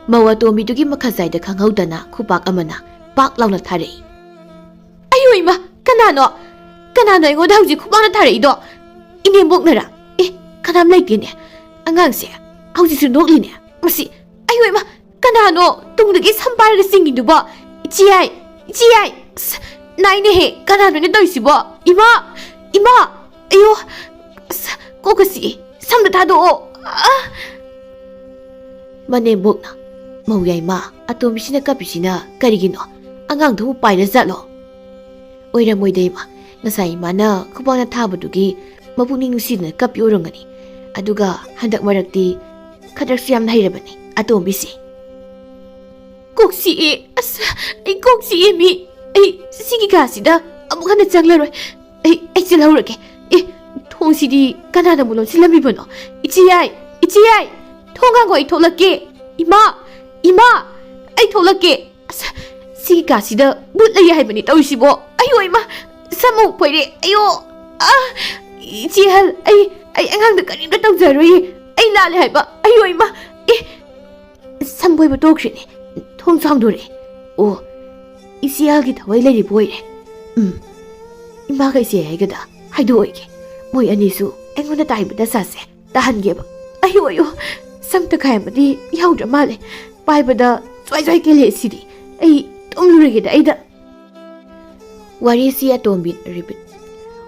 ꯃꯧ ꯑꯇꯣꯝꯕꯤꯗꯨꯒꯤ ꯃꯈꯥꯖꯥꯏꯗ ꯈꯪꯍꯧꯗꯅ ꯈꯨꯄꯥꯛ ꯑꯃꯅ ꯄꯥꯛ ꯂꯥꯎꯅ ꯊꯥꯔꯛꯏ꯫ "ꯑꯌꯣ ꯏꯃꯥ, ꯀꯅꯥꯅꯣ? ꯀꯅꯥꯅꯣ ꯑꯩꯉꯣꯟꯗ ꯍꯧꯖꯤꯛ ꯈꯨꯄꯥꯛꯅ ꯊꯥꯔꯛꯏꯗꯣ? ꯏꯅꯦꯝꯕꯣꯛꯅꯔꯥ? ꯑꯦ, ꯀꯅꯥꯝ ꯂꯩꯇꯦꯅꯦ꯫ ꯑꯉꯥꯡꯁꯦ ꯍꯧꯖꯤꯛꯁꯨ ꯅꯣꯛꯂꯤꯅꯦ꯫ ꯃꯁꯤ, ꯑꯌꯣ ꯏꯃꯥ, ꯀꯅꯥꯅꯣ ꯇꯨꯡꯗꯒꯤ ꯁꯝ ꯄꯥꯏꯔꯒ ꯆꯤꯡꯉꯤꯗꯨꯕꯣ? ꯏꯆꯦ ꯌꯥꯏ, ꯏꯆꯦ ꯌꯥꯏ꯫ ꯑꯁ, ꯅꯥꯏꯅꯦꯍꯦ, ꯀꯅꯥꯅꯣꯅꯦ ꯇꯧꯔꯤꯁꯤꯕꯣ? ꯏꯃꯥ, ꯏꯃꯥ, ꯑꯌꯣ, ꯑꯁ, ꯀꯣꯛꯀ ꯆꯤꯛꯑꯦ꯫ ꯁꯝꯗ ꯊꯥꯗꯣꯛꯑꯣ꯫" ꯑ! ꯃꯅꯦꯝꯕꯣꯛꯅ, "ꯃꯧ ꯌꯥꯏꯃ, ꯑꯇꯣꯝꯕꯤꯁꯤꯅ ꯀꯞꯄꯤꯁꯤꯅ ꯀꯔꯤꯒꯤꯅꯣ? ꯑꯉꯥꯡꯗꯨꯕꯨ ꯄꯥꯏꯔ ꯖꯥꯠꯂꯣ?" ꯑꯣꯏꯔꯝꯃꯣꯏꯗ ꯏꯃꯥ, ꯉꯁꯥꯏ ꯏꯃꯥꯅ ꯈꯨꯕꯥꯛꯅ ꯊꯥꯕꯗꯨꯒꯤ ꯃꯄꯨꯛꯅꯤꯡ ꯅꯨꯡꯁꯤꯗꯅ ꯀꯞꯄꯤ ꯑꯣꯏꯔꯝꯒꯅꯤ꯫ ꯑꯗꯨꯒ ꯍꯟꯗꯛ ꯃꯔꯛꯇꯤ ꯈꯗ꯭ꯔꯛꯁꯨ ꯌꯥꯝꯅ ꯍꯩꯔꯕꯅꯤ ꯑꯇꯣꯝꯕꯤꯁꯦ꯫ "ꯀꯣꯛ ꯆꯤꯛꯑꯦ꯫ ꯑꯁ, ꯑꯩ ꯀꯣꯛ ꯆꯤꯛꯑꯦ ꯃꯤ꯫ ꯑꯩ ꯁꯤꯒꯤ ꯀꯥꯁꯤꯗ ꯑꯃꯨꯛ ꯍꯟꯅ ꯆꯪꯂꯔꯣꯏ꯫ ꯑꯩ, ꯑꯩ ꯆꯦꯜꯍꯧꯔꯒꯦ꯫ ꯑꯦ, ꯊꯣꯡꯁꯤꯗꯤ ꯀꯅꯥꯅ ꯑꯃꯨꯛ ꯂꯣꯟꯁꯤꯜꯂꯝꯃꯤꯕꯅꯣ? ꯏꯆꯦ ꯌꯥꯏ, ꯏꯆꯦ ꯌꯥꯏ, ꯊꯣꯡ ꯍꯥꯡꯉꯣ, ꯑꯩ ꯊꯣꯛꯂꯛꯀꯦ꯫ ꯏꯃꯥ, ꯏꯃꯥ, ꯑꯩ ꯊꯣꯛꯂꯛꯀꯦ꯫ ꯑꯁ, ꯁꯤꯒꯤ ꯀꯥꯁꯤꯗ ꯚꯨꯠ ꯂꯩ ꯍꯥꯏꯕꯅꯤ ꯇꯧꯔꯤꯁꯤꯕꯣ꯫ ꯑꯌꯣ ꯏꯃꯥ, ꯁꯝ ꯑꯃꯨꯛ ꯐꯣꯏꯔꯦ꯫ ꯑꯌꯣ, ꯑ, ꯏꯆꯦ ꯑꯍꯜ, ꯑꯩ, ꯑꯩ ꯑꯉꯥꯡꯗ ꯀꯔꯤꯝꯇ ꯇꯧꯖꯔꯣꯏꯌꯦ꯫ ꯑꯩ ꯂꯥꯜꯂꯦ ꯍꯥꯏꯕ꯫ ꯑꯌꯣ ꯏꯃꯥ, ꯑꯦ, ꯁꯝ ꯐꯣꯏꯕ ꯇꯣꯛꯈ꯭ꯔꯦꯅꯦ꯫ ꯊꯣꯡꯁꯨ ꯍꯥꯡꯗꯣꯔꯛꯑꯦ꯫ ꯑꯣ, ꯏꯆꯦ ꯑꯍꯜꯒꯤ ꯊꯋꯥꯏ ꯂꯩꯔꯤꯕ ꯑꯣꯏꯔꯦ꯫ ꯎꯝ, ꯏꯃꯥꯒ ꯏꯆꯦ ꯌꯥꯏꯒꯗ ꯍꯥꯏꯗꯣꯛꯑꯣꯏꯒꯦ꯫ ꯃꯣꯏ ꯑꯅꯤꯁꯨ ꯑꯩꯉꯣꯟꯗ ꯇꯥꯏꯕ ꯗꯁꯥꯁꯦ ꯇꯥꯍꯟꯒꯦꯕ꯫ ꯑꯌꯣ, ꯑꯌꯣ, ꯁꯝ ꯇꯪꯈꯥꯏ ꯑꯃꯗꯤ ꯌꯥꯎꯗ꯭ꯔ ꯃꯥꯜꯂꯦ꯫ ꯄꯥꯏꯕꯗ ꯖ꯭ꯋꯥꯏ ꯖ꯭ꯋꯥꯏ ꯀꯦꯜꯂꯛꯑꯦ ꯁꯤꯗꯤ꯫ ꯑꯩ ꯇꯨꯝꯂꯨꯔꯒꯦꯗ ꯑꯩꯗ꯫ ꯋꯥꯔꯤꯁꯤ ꯑꯇꯣꯝꯕꯤ repeat꯫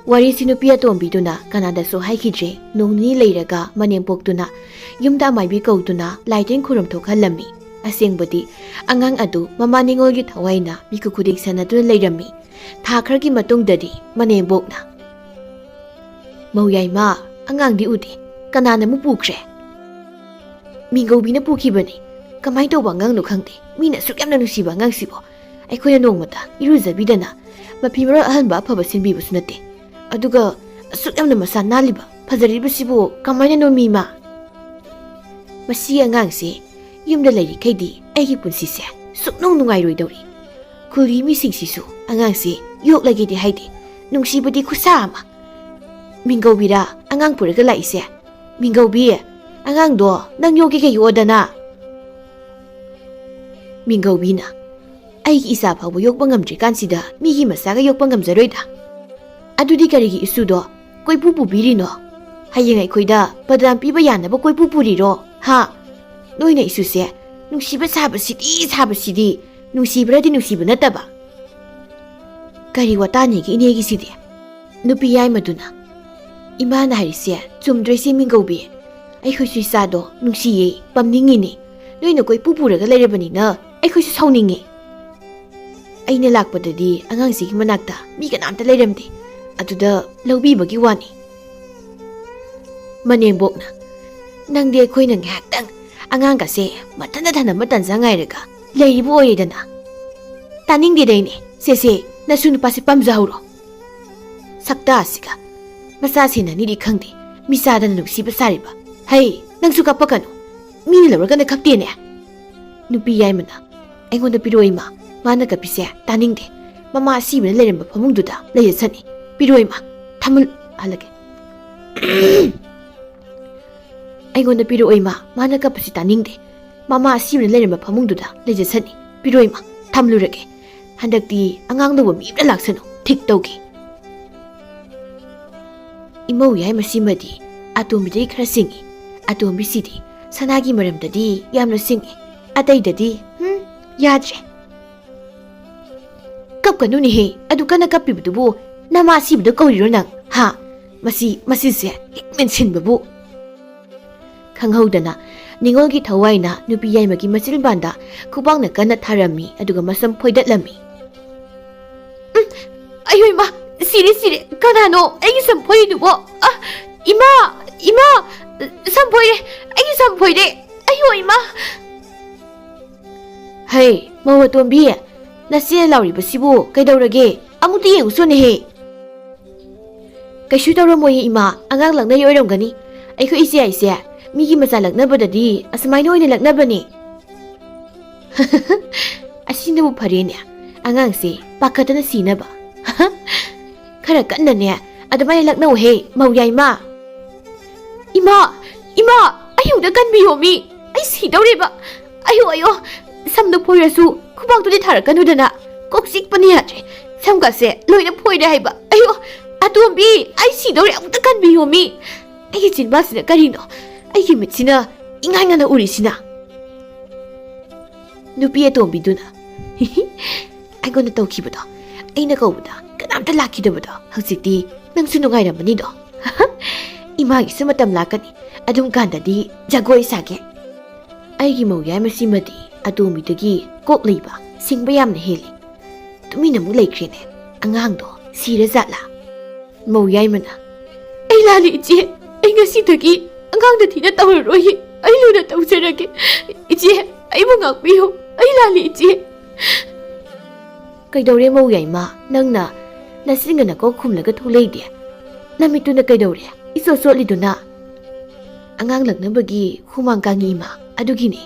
ꯋꯥꯔꯤꯁꯤ ꯅꯨꯄꯤ ꯑꯇꯣꯝꯕꯤꯗꯨꯅ ꯀꯅꯥꯗꯁꯨ ꯍꯥꯏꯈꯤꯗ꯭ꯔꯦ꯫ ꯅꯣꯡ ꯅꯤꯅꯤ ꯂꯩꯔꯒ ꯃꯅꯦꯝꯄꯣꯛꯇꯨꯅ ꯌꯨꯝꯗ ꯑꯃꯥꯏꯕꯤ ꯀꯧꯗꯨꯅ ꯂꯥꯏꯇꯤꯟ ꯈꯨꯔꯨꯝ ꯊꯣꯛꯍꯜꯂꯝꯃꯤ꯫ ꯑꯁꯦꯡꯕꯗꯤ ꯑꯉꯥꯡ ꯑꯗꯨ ꯃꯃꯥ ꯅꯤꯉꯣꯜꯒꯤ ꯊꯋꯥꯏꯅ ꯃꯤꯀꯨꯞ ꯈꯨꯗꯤꯡ ꯁꯦꯟꯅꯗꯨꯅ ꯂꯩꯔꯝꯃꯤ꯫ ꯊꯥ ꯈꯔꯒꯤ ꯃꯇꯨꯡꯗꯗꯤ ꯃꯅꯦꯝꯕꯣꯛꯅ, "ꯃꯧ ꯌꯥꯏꯃ, ꯑꯉꯥꯡꯗꯤ ꯎꯗꯦ, ꯀꯅꯥꯅ ꯑꯃꯨꯛ ꯄꯨꯈ꯭ꯔꯦ?" "ꯃꯤꯡꯒꯧꯕꯤꯅ ꯄꯨꯈꯤꯕꯅꯤ꯫ ꯀꯃꯥꯏꯅ ꯇꯧꯕ ꯑꯉꯥꯡꯅꯣ ꯈꯪꯗꯦ, ꯃꯤꯅ ꯑꯁꯨꯛ ꯌꯥꯝꯅ ꯅꯨꯡꯁꯤꯕ ꯑꯉꯥꯡꯁꯤꯕꯣ꯫ ꯑꯩꯈꯣꯏꯅ ꯅꯣꯡꯃꯇ ꯏꯔꯨꯖꯕꯤꯗꯅ ꯃꯐꯤ ꯃꯔꯣꯜ ꯑꯍꯟꯕ ꯑꯐꯕ ꯁꯤꯟꯕꯤꯕꯁꯨ ꯅꯠꯇꯦ꯫ ꯑꯗꯨꯒ ꯑꯁꯨꯛ ꯌꯥꯝꯅ ꯃꯁꯥ ꯅꯥꯜꯂꯤꯕ, ꯐꯖꯔꯤꯕꯁꯤꯕꯨ ꯀꯃꯥꯏꯅꯅꯣ ꯃꯤꯃ? ꯃꯁꯤ ꯑꯉꯥꯡꯁꯦ ꯌꯨꯝꯗ ꯂꯩꯔꯤꯈꯩꯗꯤ ꯑꯩꯒꯤ ꯄꯨꯟꯁꯤꯁꯦ ꯁꯨꯛꯅꯨꯡ ꯅꯨꯡꯉꯥꯏꯔꯣꯏꯗꯧꯔꯤ꯫ ꯈꯨꯜꯒꯤ ꯃꯤꯁꯤꯡꯁꯤꯁꯨ ꯑꯉꯥꯡꯁꯦ ꯌꯣꯛꯂꯒꯦꯗꯤ ꯍꯥꯏꯗꯦ꯫ ꯅꯨꯡꯁꯤꯕꯗꯤ ꯈꯨꯠꯁꯥ ꯑꯃ꯫ ꯃꯤꯡꯒꯧꯕꯤꯔ ꯑꯉꯥꯡ ꯄꯨꯔꯒ ꯂꯥꯛꯏꯁꯦ? ꯃꯤꯡꯒꯧꯕꯤ, ꯑꯉꯥꯡꯗꯣ ꯅꯪ ꯌꯣꯛꯀꯦꯒ ꯌꯣꯛꯑꯣꯗꯅ꯫" ꯃꯤꯡꯒꯧꯕꯤꯅ, "ꯑꯩꯒꯤ ꯏꯆꯥ ꯐꯥꯎꯕ ꯌꯣꯛꯄ ꯉꯝꯗ꯭ꯔꯤꯀꯥꯟꯁꯤꯗ ꯃꯤꯒꯤ ꯃꯆꯥꯒ ꯌꯣꯛꯄ ꯉꯝꯖꯔꯣꯏꯗ꯫ ꯑꯗꯨꯗꯤ ꯀꯔꯤꯒꯤ ꯏꯁꯨꯗꯣ ꯀꯣꯏꯄꯨ ꯄꯨꯕꯤꯔꯤꯅꯣ? ꯍꯌꯦꯡ ꯑꯩꯈꯣꯏꯗ ꯕꯗꯅꯥꯝ ꯄꯤꯕ ꯌꯥꯅꯕ ꯀꯣꯏꯄꯨ ꯄꯨꯔꯤꯔꯣ? ꯍꯥ? ꯅꯣꯏꯅ ꯏꯁꯨꯁꯦ ꯅꯨꯡꯁꯤꯕ ꯁꯥꯕꯁꯤꯗꯤ, ꯁꯥꯕꯁꯤꯗꯤ, ꯅꯨꯡꯁꯤꯕ꯭ꯔꯗꯤ ꯅꯨꯡꯁꯤꯕ ꯅꯠꯇꯕ꯫ ꯀꯔꯤ ꯋꯥꯇꯥꯅꯤꯒꯦ ꯏꯅꯦꯒꯤꯁꯤꯗꯤ?" ꯅꯨꯄꯤ ꯌꯥꯏꯃꯗꯨꯅ, "ꯏꯃꯥꯅ ꯍꯥꯏꯔꯤꯁꯦ ꯆꯨꯝꯗ꯭ꯔꯣ ꯏꯆꯦ ꯃꯤꯡꯒꯧꯕꯤ? ꯑꯩꯈꯣꯏꯁꯨ ꯏꯆꯥꯗꯣ ꯅꯨꯡꯁꯤꯌꯦ, ꯄꯝꯅꯤꯡꯉꯤꯅꯦ꯫ ꯅꯣꯏꯅ ꯀꯣꯏꯄꯨ ꯄꯨꯔꯒ ꯂꯩꯔꯕꯅꯤꯅ ꯑꯩꯈꯣꯏꯁꯨ ꯁꯥꯎꯅꯤꯡꯉꯦ꯫ ꯑꯩꯅ ꯂꯥꯛꯄꯗꯗꯤ ꯑꯉꯥꯡꯁꯤꯒꯤ ꯃꯅꯥꯛꯇ ꯃꯤ ꯀꯅꯥꯝꯇ ꯂꯩꯔꯝꯗꯦ꯫ ꯑꯗꯨꯗ ꯂꯧꯕꯤꯕꯒꯤ ꯋꯥꯅꯤ꯫" ꯃꯅꯦꯝꯕꯣꯛꯅ, "ꯅꯪꯗꯤ ꯑꯩꯈꯣꯏꯅ ꯉꯥꯏꯍꯥꯛꯇꯪ ꯑꯉꯥꯡꯒꯁꯦ ꯃꯊꯟꯇ ꯊꯅꯝꯕ ꯇꯟꯖꯥ ꯉꯥꯏꯔꯒ ꯂꯩꯔꯤꯕ ꯑꯣꯏꯔꯦꯗꯅ꯫ ꯇꯥꯅꯤꯡꯗꯦꯗ ꯏꯅꯦ, ꯁꯦ ꯁꯦ, ꯅꯁꯨ ꯅꯨꯄꯥꯁꯦ ꯄꯝꯖꯍꯧꯔꯣ꯫ ꯁꯛꯇꯥꯁꯤꯒ, ꯃꯆꯥ ꯁꯦꯟꯅꯅꯤꯗꯤ ꯈꯪꯗꯦ, ꯃꯤꯆꯥꯗꯅ ꯅꯨꯡꯁꯤꯕ ꯁꯥꯔꯤꯕ꯫ ꯍꯩ, ꯅꯪꯁꯨ ꯀꯞꯄꯛꯀꯅꯨ, ꯃꯤꯅ ꯂꯧꯔꯒꯅ ꯀꯞꯇꯦꯅꯦ꯫" ꯅꯨꯄꯤ ꯌꯥꯏꯃꯅ, "ꯑꯩꯉꯣꯟꯗ ꯄꯤꯔꯛꯑꯣ ꯏꯃꯥ, ꯃꯥꯅ ꯀꯞꯄꯤꯁꯦ ꯇꯥꯅꯤꯡꯗꯦ꯫ ꯃꯃꯥ ꯑꯁꯤꯕꯅ ꯂꯩꯔꯝꯕ ꯐꯃꯨꯡꯗꯨꯗ ꯂꯩꯖꯁꯅꯤ꯫ ꯄꯤꯔꯛꯑꯣ ꯏꯃꯥ, ꯊꯝꯃꯨ꯫" ꯍꯜꯂꯒꯦ꯫ "ꯑꯩꯉꯣꯟꯗ ꯄꯤꯔꯛꯑꯣ ꯏꯃꯥ, ꯃꯥꯅ ꯀꯞꯄꯁꯤ ꯇꯥꯅꯤꯡꯗꯦ꯫ ꯃꯃꯥ ꯑꯁꯤꯕꯅ ꯂꯩꯔꯝꯕ ꯐꯃꯨꯡꯗꯨꯗ ꯂꯩꯖꯁꯅꯤ꯫ ꯄꯤꯔꯛꯑꯣ ꯏꯃꯥ, ꯊꯝꯂꯨꯔꯒꯦ꯫ ꯍꯟꯗꯛꯇꯤ ꯑꯉꯥꯡ ꯂꯧꯕ ꯃꯤ ꯑꯃꯇ ꯂꯥꯛꯁꯅꯨ, ꯊꯤꯛ ꯇꯧꯒꯦ꯫" ꯏꯃꯧ ꯌꯥꯏꯃꯁꯤꯃꯗꯤ ꯑꯇꯣꯝꯕꯤꯗꯒꯤ ꯈꯔ ꯁꯤꯡꯉꯤ꯫ ꯑꯇꯣꯝꯕꯤꯁꯤꯗꯤ ꯁꯅꯥꯒꯤ ꯃꯔꯝꯗꯗꯤ ꯌꯥꯝꯅ ꯁꯤꯡꯉꯤ꯫ ꯑꯇꯩꯗꯗꯤ, ꯍꯨꯝ, ꯌꯥꯗ꯭ꯔꯦ꯫ "ꯀꯞꯀꯅꯨꯅꯦꯍꯦ, ꯑꯗꯨ ꯀꯟꯅ ꯀꯞꯄꯤꯕꯗꯨꯕꯨ ꯅꯃꯥ ꯁꯤꯕꯗ ꯀꯧꯔꯤꯔꯣ ꯅꯪ? ꯍꯥ? ꯃꯁꯤ, ꯃꯁꯤꯁꯦ ꯍꯦꯛ ꯃꯦꯟꯁꯤꯟꯕꯕꯨ꯫ ꯈꯪꯍꯧꯗꯅ ꯅꯤꯉꯣꯜꯒꯤ ꯊꯋꯥꯏꯅ ꯅꯨꯄꯤ ꯌꯥꯏꯃꯒꯤ ꯃꯆꯤꯟꯕꯥꯟꯗ ꯈꯨꯕꯥꯛꯅ ꯀꯟꯅ ꯊꯥꯔꯝꯃꯤ, ꯑꯗꯨꯒ ꯃꯁꯝ ꯐꯣꯏꯗꯠꯂꯝꯃꯤ꯫ ꯎꯝ, ꯑꯌꯣ ꯏꯃꯥ, ꯁꯤꯔꯦ, ꯁꯤꯔꯦ, ꯀꯅꯥꯅꯣ ꯑꯩꯒꯤ ꯁꯝ ꯐꯣꯏꯔꯤꯗꯨꯕꯣ? ꯑ, ꯏꯃꯥ, ꯏꯃꯥ, ꯁꯝ ꯐꯣꯏꯔꯦ, ꯑꯩꯒꯤ ꯁꯝ ꯐꯣꯏꯔꯦ, ꯑꯌꯣ ꯏꯃꯥ꯫ ꯍꯩ, ꯃꯧ ꯑꯇꯣꯝꯕꯤ, ꯅꯆꯦꯅ ꯂꯥꯎꯔꯤꯕꯁꯤꯕꯨ ꯀꯩꯗꯧꯔꯒꯦ? ꯑꯃꯨꯛꯇ ꯌꯦꯡꯉꯨꯁꯣꯅꯦꯍꯦ꯫ ꯀꯩꯁꯨ ꯇꯧꯔꯝꯃꯣꯏꯌꯦ ꯏꯃꯥ, ꯑꯉꯥꯡ ꯂꯛꯅꯔꯤ ꯑꯣꯏꯔꯝꯒꯅꯤ꯫ ꯑꯩꯈꯣꯏ ꯏꯆꯦ ꯍꯥꯏꯁꯦ ꯃꯤꯒꯤ ꯃꯆꯥ ꯂꯛꯅꯕꯗꯗꯤ ꯑꯁꯨꯃꯥꯏꯅ ꯑꯣꯏꯅ ꯂꯛꯅꯕꯅꯦ꯫ ꯑꯁꯤꯅꯕꯨ ꯐꯔꯦꯅꯦ, ꯑꯉꯥꯡꯁꯦ ꯄꯥꯈꯠꯇꯅ ꯁꯤꯅꯕ꯫ ꯈꯔ ꯀꯟꯅꯅꯦ ꯑꯗꯨꯃꯥꯏꯅ ꯂꯛꯅꯧꯍꯦ, ꯃꯧ ꯌꯥꯏꯃ꯫ ꯏꯃꯥ, ꯏꯃꯥ, ꯑꯩ ꯑꯃꯨꯛꯇ ꯀꯟꯕꯤꯌꯣꯃꯤ, ꯑꯩ ꯁꯤꯗꯧꯔꯦꯕ꯫ ꯑꯌꯣ, ꯑꯌꯣ, ꯁꯝꯗꯣ ꯐꯣꯏꯔꯁꯨ ꯈꯨꯕꯥꯛꯇꯨꯗꯤ ꯊꯥꯔꯛꯀꯅꯨꯗꯅ꯫ ꯀꯣꯛ ꯆꯤꯛꯄꯅ ꯌꯥꯗ꯭ꯔꯦ, ꯁꯝꯒꯁꯦ ꯂꯣꯏꯅ ꯐꯣꯏꯔꯦ ꯍꯥꯏꯕ꯫ ꯑꯌꯣ, ꯑꯇꯣꯝꯕꯤ, ꯑꯩ ꯁꯤꯗꯧꯔꯦ, ꯑꯃꯨꯛꯇ ꯀꯟꯕꯤꯌꯣꯃꯤ꯫ ꯑꯩꯒꯤ ꯆꯤꯟꯕꯥꯜꯁꯤꯅ ꯀꯔꯤꯅꯣ? ꯑꯩꯒꯤ ꯃꯤꯠꯁꯤꯅ ꯏꯉꯥꯏ ꯉꯥꯏꯅ ꯎꯔꯤꯁꯤꯅ꯫ ꯅꯨꯄꯤ ꯑꯇꯣꯝꯕꯤꯗꯨꯅ, ꯑꯩꯉꯣꯟꯗ ꯇꯧꯈꯤꯕꯗꯣ, ꯑꯩꯅ ꯀꯧꯕꯗ ꯀꯅꯥꯝꯇ ꯂꯥꯛꯈꯤꯗꯕꯗꯣ, ꯍꯧꯖꯤꯛꯇꯤ ꯅꯪꯁꯨ ꯅꯨꯡꯉꯥꯏꯔꯝꯃꯅꯤꯗꯣ꯫ ꯏꯃꯥꯒꯤꯁꯨ ꯃꯇꯝ ꯂꯥꯛꯀꯅꯤ, ꯑꯗꯨꯝ ꯀꯥꯟꯗꯗꯤ ꯖꯒꯣꯏ ꯁꯥꯒꯦ꯫ ꯑꯩꯒꯤ ꯃꯧ ꯌꯥꯏꯃꯁꯤꯃꯗꯤ ꯑꯇꯣꯝꯕꯤꯗꯒꯤ ꯀꯣꯛ ꯂꯩꯕ, ꯁꯤꯡꯕ ꯌꯥꯝꯅ ꯍꯦꯜꯂꯤ꯫ ꯇꯨꯃꯤꯟꯅ ꯑꯃꯨꯛ ꯂꯩꯈ꯭ꯔꯦꯅꯦ꯫ ꯑꯉꯥꯡꯗꯣ ꯁꯤꯔ ꯖꯥꯠꯂꯥ? ꯃꯧ ꯌꯥꯏꯃꯅ, "ꯑꯩ ꯂꯥꯜꯂꯦ ꯏꯆꯦ, ꯑꯩ ꯉꯁꯤꯗꯒꯤ ꯑꯉꯥꯡꯗ ꯊꯤꯅ ꯇꯧꯔꯔꯣꯏ, ꯑꯩ ꯂꯨꯅ ꯇꯧꯖꯔꯒꯦ꯫ ꯏꯆꯦ, ꯑꯩꯕꯨ ꯉꯥꯛꯄꯤꯌꯨ, ꯑꯩ ꯂꯥꯜꯂꯦ ꯏꯆꯦ꯫" "ꯀꯩꯗꯧꯔꯦ ꯃꯧ ꯌꯥꯏꯃ, ꯅꯪꯅ ꯅꯆꯤꯟꯒ ꯅꯀꯣꯛ ꯈꯨꯝꯂꯒ ꯊꯣꯛꯂꯛꯏꯗꯤ? ꯅꯃꯤꯠꯇꯨꯅ ꯀꯩꯗꯧꯔꯦ, ꯏꯆꯣꯠ ꯆꯣꯠꯂꯤꯗꯨꯅ?" "ꯑꯉꯥꯡ ꯂꯛꯅꯕꯒꯤ ꯍꯨꯃꯥꯡ ꯀꯥꯡꯉꯤ ꯏꯃꯥ, ꯑꯗꯨꯒꯤꯅꯦ꯫"